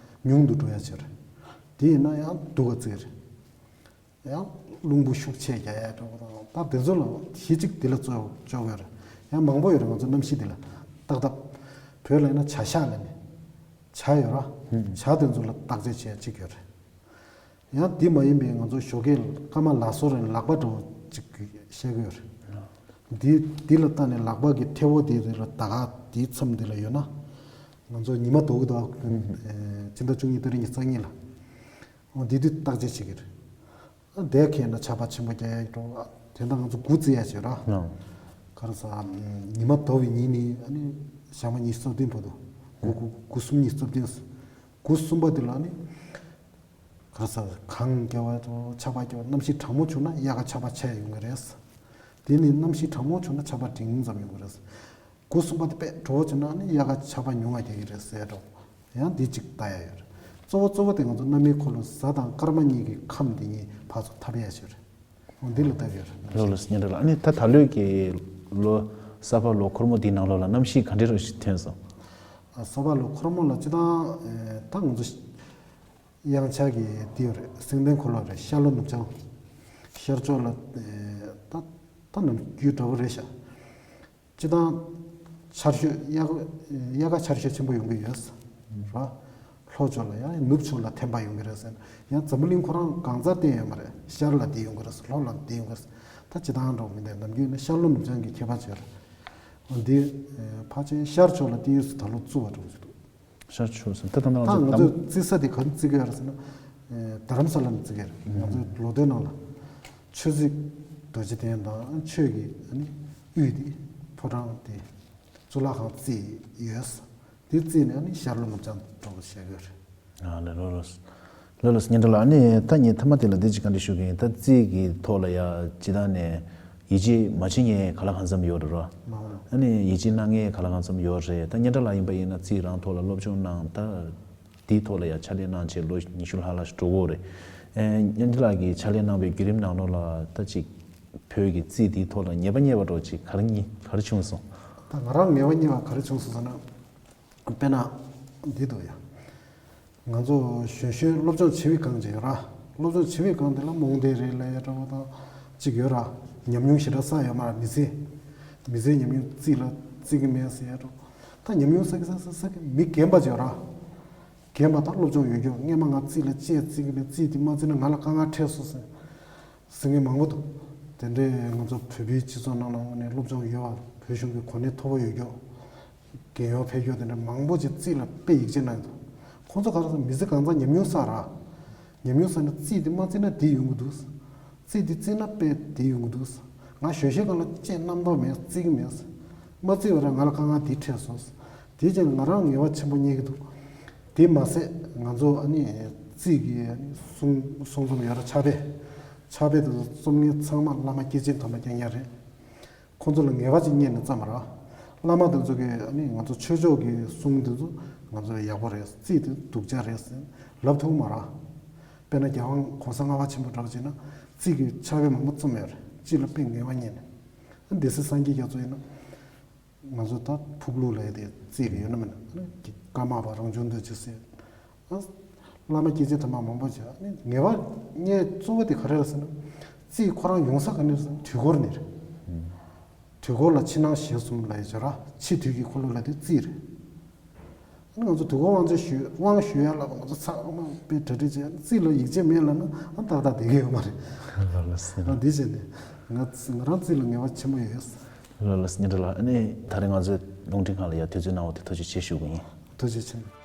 ཉུང་དུ་འགྲོ་ཡ་ཆེ་རེད། དེ་ཡིན་ན་ཡང་སྡུག་ག་བརྩི་རེད། ཡང་རླུང་བུ་ཤུགས་ཆེ་རྒྱག་ཡ་འགྲོ་གི་རེད། ད་དེ་ཚོ་ལ་གཞི་གཅིག་དེ་ལ་བཅོལ་བཅོལ་གི་ཡོད་རེད། ཡང་མང་པོ་ཡོད་རེད། ང་ཚོ་གནམ་གཤིས་དེ་ལ་ཏག་ཏག་བོད་ལ་ཡིན་ན་བྱ་ཤ་ལབ་ནས་བྱ་ཡོད་ར། བྱ་དེ་ཚོ་ལ་བརྟག་དཔྱད་བྱེད་ཡ་གཅིག་ཡོད་རེད། ཡང་དེ་མ་ཡིན་པའི་ང་ཚོ་ཞོགས་ཀས་སྐར་མ་ལག་སོར་རིང་ལག་པ་འདྲ་བོ་གཅིག་བཤད་གི་ཡོད་རེད། འདི་འདི་ལ་བལྟས་ནས་ལག་པ་གི་མཐེ་བོ་འདི་ལ་ཟླ་སྐར་འདིའི་མཚམས་འདི་ལ་ཡོད་ན། ང་ཚོ་ཉི་མ་ལྡོག་གི་འདུག་ཨ། ཕྱི་ཟླ་བཅུ་གཉིས་ཏ་རིག་ཉི་ཤུ་རྩ་གཉིས་ལ། འོ་འདི་དུས་བརྟག་དཔྱད་བྱེད་ཀྱི་རེད། ཨ་དེ་ཁེལ་ན་ཆར་པ་ཆེན་པོ་རྒྱག་ཡ་འགྲོ། དེ་འདྲ་ང་ཚོ་འགོ་རྩིས་ཡ་བྱེད་ར། ཨང་། ག་རེ་ཟ། ཉི་མ་ལྡོག་པའི་ཉིན་ནི་ཨ་ནི་ཞག་མ་ཉི་ཤུ་རྩ་བདུན་བར་དུ། དགུ་དགུ་དགུ་གསུམ་ཉི་ཤུ་རྩ་བདུན། དགུ་གསུམ་པ་དེ་ལ་ནི། ག་རེ་ཟ། གངས་རྒྱབ་པ་དང་ཆར་པ་རྒྱབ་པ། གནམ་གཤིས་གྲང་མོ་བྱུང་ན་དབྱར་ཁ་ཆར་པ་ཆེ་ཡོང་གི་རེད། དེ་ནི་གནམ་གཤིས་གྲང་མོ་བྱུང་ན་ཆར་པ་འབྲིང་ཙམ་ཡོང་གི་རེད། དགུ་གསུམ་པ་དེ་དཔེ་དྲོ་བོ་བྱུང་ན་ནི་དབྱར་ཁ་ཆར་པ་ཉུང་བ་རྒྱག་གི་རེད་ཟེར་འགྲོ། ཡང་འདི་གཅིག་ལྟ་ཡ་ཡོད་རེད། གཙོ་བོ་གཙོ་བོ་དེ་ང་ཚོ་གནམ་མེའི་འཁོར་ལོ་གཟའ་དང་སྐར་མ་གཉིས་ཀྱི་ཁམས་དེ་གཉིས་ཕར་ཚུར་འཐབ་ཡ་ཞིག་རེད། འོ་འདི་ལ་ལྟ་གི་ཡོད་རེད། ལགས་ལགས་སོ་སྙན་གྲགས་ལགས། ཨ་ནི་ད་ད་ལོའི་གི་ལོ་གསར་པ་ལོ་འཁོར་མོ་འདིའི་ནང་ལོགས་ལ་གནམ་གཤིས་ག་འདྲ་རུ་ཞིག་ཐོན་སོང་། ཨ་གསར་པ་ལོ་འཁོར་མོ་ལ་སྤྱིར་བཏང་ཨེ་ད་ང་ཚོ་དབྱངས་འཆར་གྱི་འདི་ཡོད་རེད། སེང་ལྡེང་འཁོར་ལོ་རེད། ཤར་ལྷོ་ནུབ་བྱང་། ཤར་ཕྱོགས་ལ་ཨེ་ད་ད་ནམ་རྒྱུན་འདྲ་བོ་རེད་ཤག་སྤྱིར་བཏང་ཆར་ཞོད་དབྱར་དབྱར་ཁ་ཆར་ཞོད་ཆེན་པོ་ཡོང་གི་ཡོད་ར། ལྷོ་ཕྱོགས་ལ་ཡང་ནུབ་ཕྱོགས་ལ་ཐན་པ་ཡོང་གི་རེད་ཟེར། ཡང་འཛམ་བུ་གླིང་ཁོ་རང་གང་ཟག་བསྟན་ཡོད་མ་རེད། ཤར་ལ་འདི་ཡོང་གི་རེད་ཟེར། ལྷོ་ལ་འདི་ཡོང་གི་རེད་ཟེར། ད་སྤྱིར་བཏང་འགྲོ་མི་འདུག་ནམ་རྒྱུན་ནི་ཤར་ལྷོ་ནུབ་བྱང་གི་ཁྱད་པར་ཅིག་ཡོད་རེད། འདི་ཕལ་ཆེར་ཤར་ཕྱོགས་ལ་འདི་ཡོད་ཟེར། ད་ལོ་བཙུགས་པ་འགྲོ་གི་འདུག་ཤར་ཕྱོགས་སུ་ད་ལྟ་ང་ད་ཚོ་ང་ཚོའི་བརྩི་ས་དེ་ག་རེ་བརྩི་གི་ཡོད་རེད་ཟེར་ན། རྡ་རམ་ས་ལ་ནས་བརྩི་གི་ཡོད་རེད། ང་ཚོའི་ལོ་ཟླའི་ནང་ལ་ཆོས་སྲིད་རྡོ་རྗེ་གདན་དང་ཆོས་ཀྱི་ཨ་ནི་དབུས་དེ་ཕོ་བྲང་དེ་གཙུག་ལག་ཁང་བརྩིགས་ཡོད། དེ་བརྩིགས་ནས་ཨ་ནི་ཤར་ལྷོ་ནུབ་བྱང་འགྲོ་དགོས་བཤད་གི་ཡོད་རེད། ཨ་ལེ་ལོ་ལོ། ལོ་ལོ་སྙན་གྲགས་ལགས། ཨ་ནི་ད་ངས་མཐའ་མ་དེ་ལ་འདི་ཅིག་བཀའ་འདྲི་ཞུ་གི་ཡིན། ད་རྩིས་ཀྱི་ཐོག་ལ་ཡ་སྤྱིར་བཏང་ནས་ཡིད་ཆེས་མ་བྱེད་མཁན་ག་ལ་གང་འཚམ་ཡོད་རེད་རོ། མ་འོངས། ཨ་ནི་ཡིད་ཆེས་གནང་མཁན་ག་ལ་གང་འཚམ་ཡོད་རེད། ད་སྙན་གྲགས་ལགས་ཡིན་པ་ཡིན་ན་རྩིས་རང་ཐོག་ལ་སློབ་སྦྱོང་གནང་། ད་དེའི་ཐོག་ལ་ཡ་ཕྱག་ལས་གནང་བྱས་ལོ་ཉི་ཤུ་ལྷག་ལྷག་ཞིག་འགྲོ་གི་ཡོད་རེད། ཨེ་སྙན་གྲགས་ལགས་ཀྱིས་ཕྱག་ལས་གནང་བའི་བརྒྱུད་རིམ་ནང་ལོགས་ལ་ད་ཅིག་བོད་ཀྱི་རྩིས་དེའི་ཐོག་ལ་ངེས་པ་རྙེད་པ་འདྲ་ཅིག་ག་རེ་རྙེད་ག་རེ་བྱུང་སོང་། ད་ང་རང་ངེས་པ་རྙེད་པ་ག་རེ་བྱུང་སོང་ཟེར་ན། དཔེར་ན། འདི་འདུག་ཡ། ང་ཚོ་གཞོན་གཞོན་སློབ་སྦྱོང་བྱེད་པའི་སྒང་ཅིག་ཡོད་ར། སློབ་སྦྱོང་བྱེད་པའི་སྒང་དེ་ལ་རྨོངས་དད་རེད་ལབ་ཡ་འདྲ་བོ་དང་ཅིག་ཡོད་ར། ཉམས་མྱོང་ཞེ་དྲག་བསགས་ཡོད་མ་རེད། མི་ཚེ། མི་ཚེའི་ཉམས་མྱོང་རྩིས་ལ་བརྩི་གི་མེད་ཟེར་ཡ་འདྲ་བོ། ད་ཉམས་མྱོང་བསགས་གི་བསགས་གི་བསགས་གི་མི་རྒན་པ་ཅིག་ཡོད་ར། རྒན་པ་དང་སློབ་སྦྱོང་ཡོད་རྒྱུ་སྔས་མ་ང་རྩིས་ལ་དཔྱད་བརྩི་གི་མེད། རྩིས་དེ་མ་བརྩིས་ན་ང་ལ་དཀའ་ངལ་འཕྲད་སོང་ཟེར། ཟེར་མཁན་མང་པོ་འདུག་དེ་འདྲའི་ང་ཚོ་བོད་པའི་སྤྱི་ཚོགས་ནང་ལ་ནས་སློབ་སྦྱོང་ཡོད་པ། བོད་གཞུང་གི་གོ་གནས་མཐོ་པོ་ཡོད་ཀྱོག་རྒན་ཡོལ་ཕེབས་ཀྱོག་དེ་འདྲ་མང་པོ་ཅིག་རྩིས་ལ་དཔེ་ཡིད་ཆེས་གནང་འདུག་ཁོང་ཚོ་ག་རེ་ཟེར། མི་ཚེ་གང་ཚང་ཉམས་མྱོང་བསགས་ར། ཉམས་མྱོང་བསགས་ནས་རྩིས་དེ་མ་རྩིས་ན་དེ་ཡོང་གི་འདུག་རྩིས་དེ་རྩིས་ན་དཔེ་དེ་ཡོང་གི་འདུག་ང་ཞོགས་ཞོགས་སྒང་ལ་ཅིག་རྣམ་རྟོག་མེད། རྩིས་ཀྱི་མེད། མ་རྩིས་པ་ར་ང་ལ་དཀའ་ངལ་དེ་འཕྲད་སོང་། དེ་རྐྱེན་ང་རང་ངལ་བ་ཆེན་པོ་རྙེད་ཀྱི་འདུག་དེ་མ་ཟད་ང་ཚོ་ཨ་ནི་རྩིས་ཀྱི་ཨ་ནི་གསུང་གསུང་རྩོམ་ཡོད་ར། ཕྱག་དཔེ། ཕྱག་དཔེ་དེ་ཚོ་རྩོམ་མཁན་ཚང་མ་བླ་མ་སྐྱེས་ཆེན་དམ་པ་རྐྱང་རྐྱང་རེད། ཁོང་ཚོ་ལ་ངལ་བ་ཅིག་རྙེད་ནས་བརྩམས་པ་ར། བླ་མ་དེ་ཚོ་གིས་ཨ་ནི་ང་ཚོ་ཆོས་ཕྱོགས་ཀྱི་གསུང་དེ་ཚོ་ང་ཚོ་ལ་ཡག་པོ་རེད། རྩིས་དེ་སྡུག་ཅག་རེད་ཟེར་ལབ་ཐུབ་མ་ར། དཔེར་ན་རྒྱལ་དབང་གོང་ས་ལྔ་པ་ཆེན་པོ་འདྲ་བོ་བྱས་ན་རྩིས་ཀྱི་ཕྱག་དཔེ་མང་པོ་རྩོམ་ཡོད་རེད། རྩིས་ལ་དཔེ་ངལ་བ་རྙེད་ནས། སྡེ་སྲིད་སངས་རྒྱས་རྒྱ་མཚོ་ཡིན་ན། ང་ཚོ་ད་ཕུག་ལུགས་ལ་ཡ་དེ་རྩིས་རེ་ཡོད་ན་མིན་ན། ཀརྨ་པ་རང་བྱུང་འདུས་ཆེ་ཟེར། ཨ། བླ་མ་སྐྱེས་ཆེན་དམ་པ་མང་པོ་བྱས། ངལ་བ་རྙེད་གཙོ་བོ་དེ་ག་རེ་རེད་ཟེར་ན། རྩིས་ཁོ་རང་ཡོང་ས་ག་ནས་རེད་ཟེར་ན་དུས་འཁོར་ནས་རེད། དུས་འཁོར་ལ་ཕྱི་ནང་གཞན་གསུམ་ལ་ཡ་བྱ་ར། ཕྱི་དུས་ཀྱི་འཁོར་ལོ་ལ་དེ་རྩིས་རེད། ང་ཚོ་དུས་འཁོར་དབང་ཆེན་ཞུ་དབང་ཞུ་ཡ་ལ་ང་ཚོ་ཚང་མ་དཔེ་གྲ་སྒྲིག་བྱས། རྩིས་ལ་ཡིད་ཆེས་མེད་ལབ་ན་ཨ་ཏག་ཏག་བསྡད་ཀྱི་ཡོད་མ་རེད། ལགས་ལགས་སོ། ཨ་འདི་བྱས་ནས་ང་ང་རང་རྩིས་ལ་ངལ་བ་ཆེན་པོ་ཡོད། ལགས་ལགས་སོ། ཉེ་འདྲ་ལགས། ཨ་ནི་ད་རེས་ང་ཚོའི་རླུང་འཕྲིན་ཁང་ལ་ཡ་དུས་ཚོད་གནང་བ་དེ་ཐུགས་རྗེ་ཆེ་ཞུ་གི་ཡིན། ཐུགས་རྗེ་ཆེ།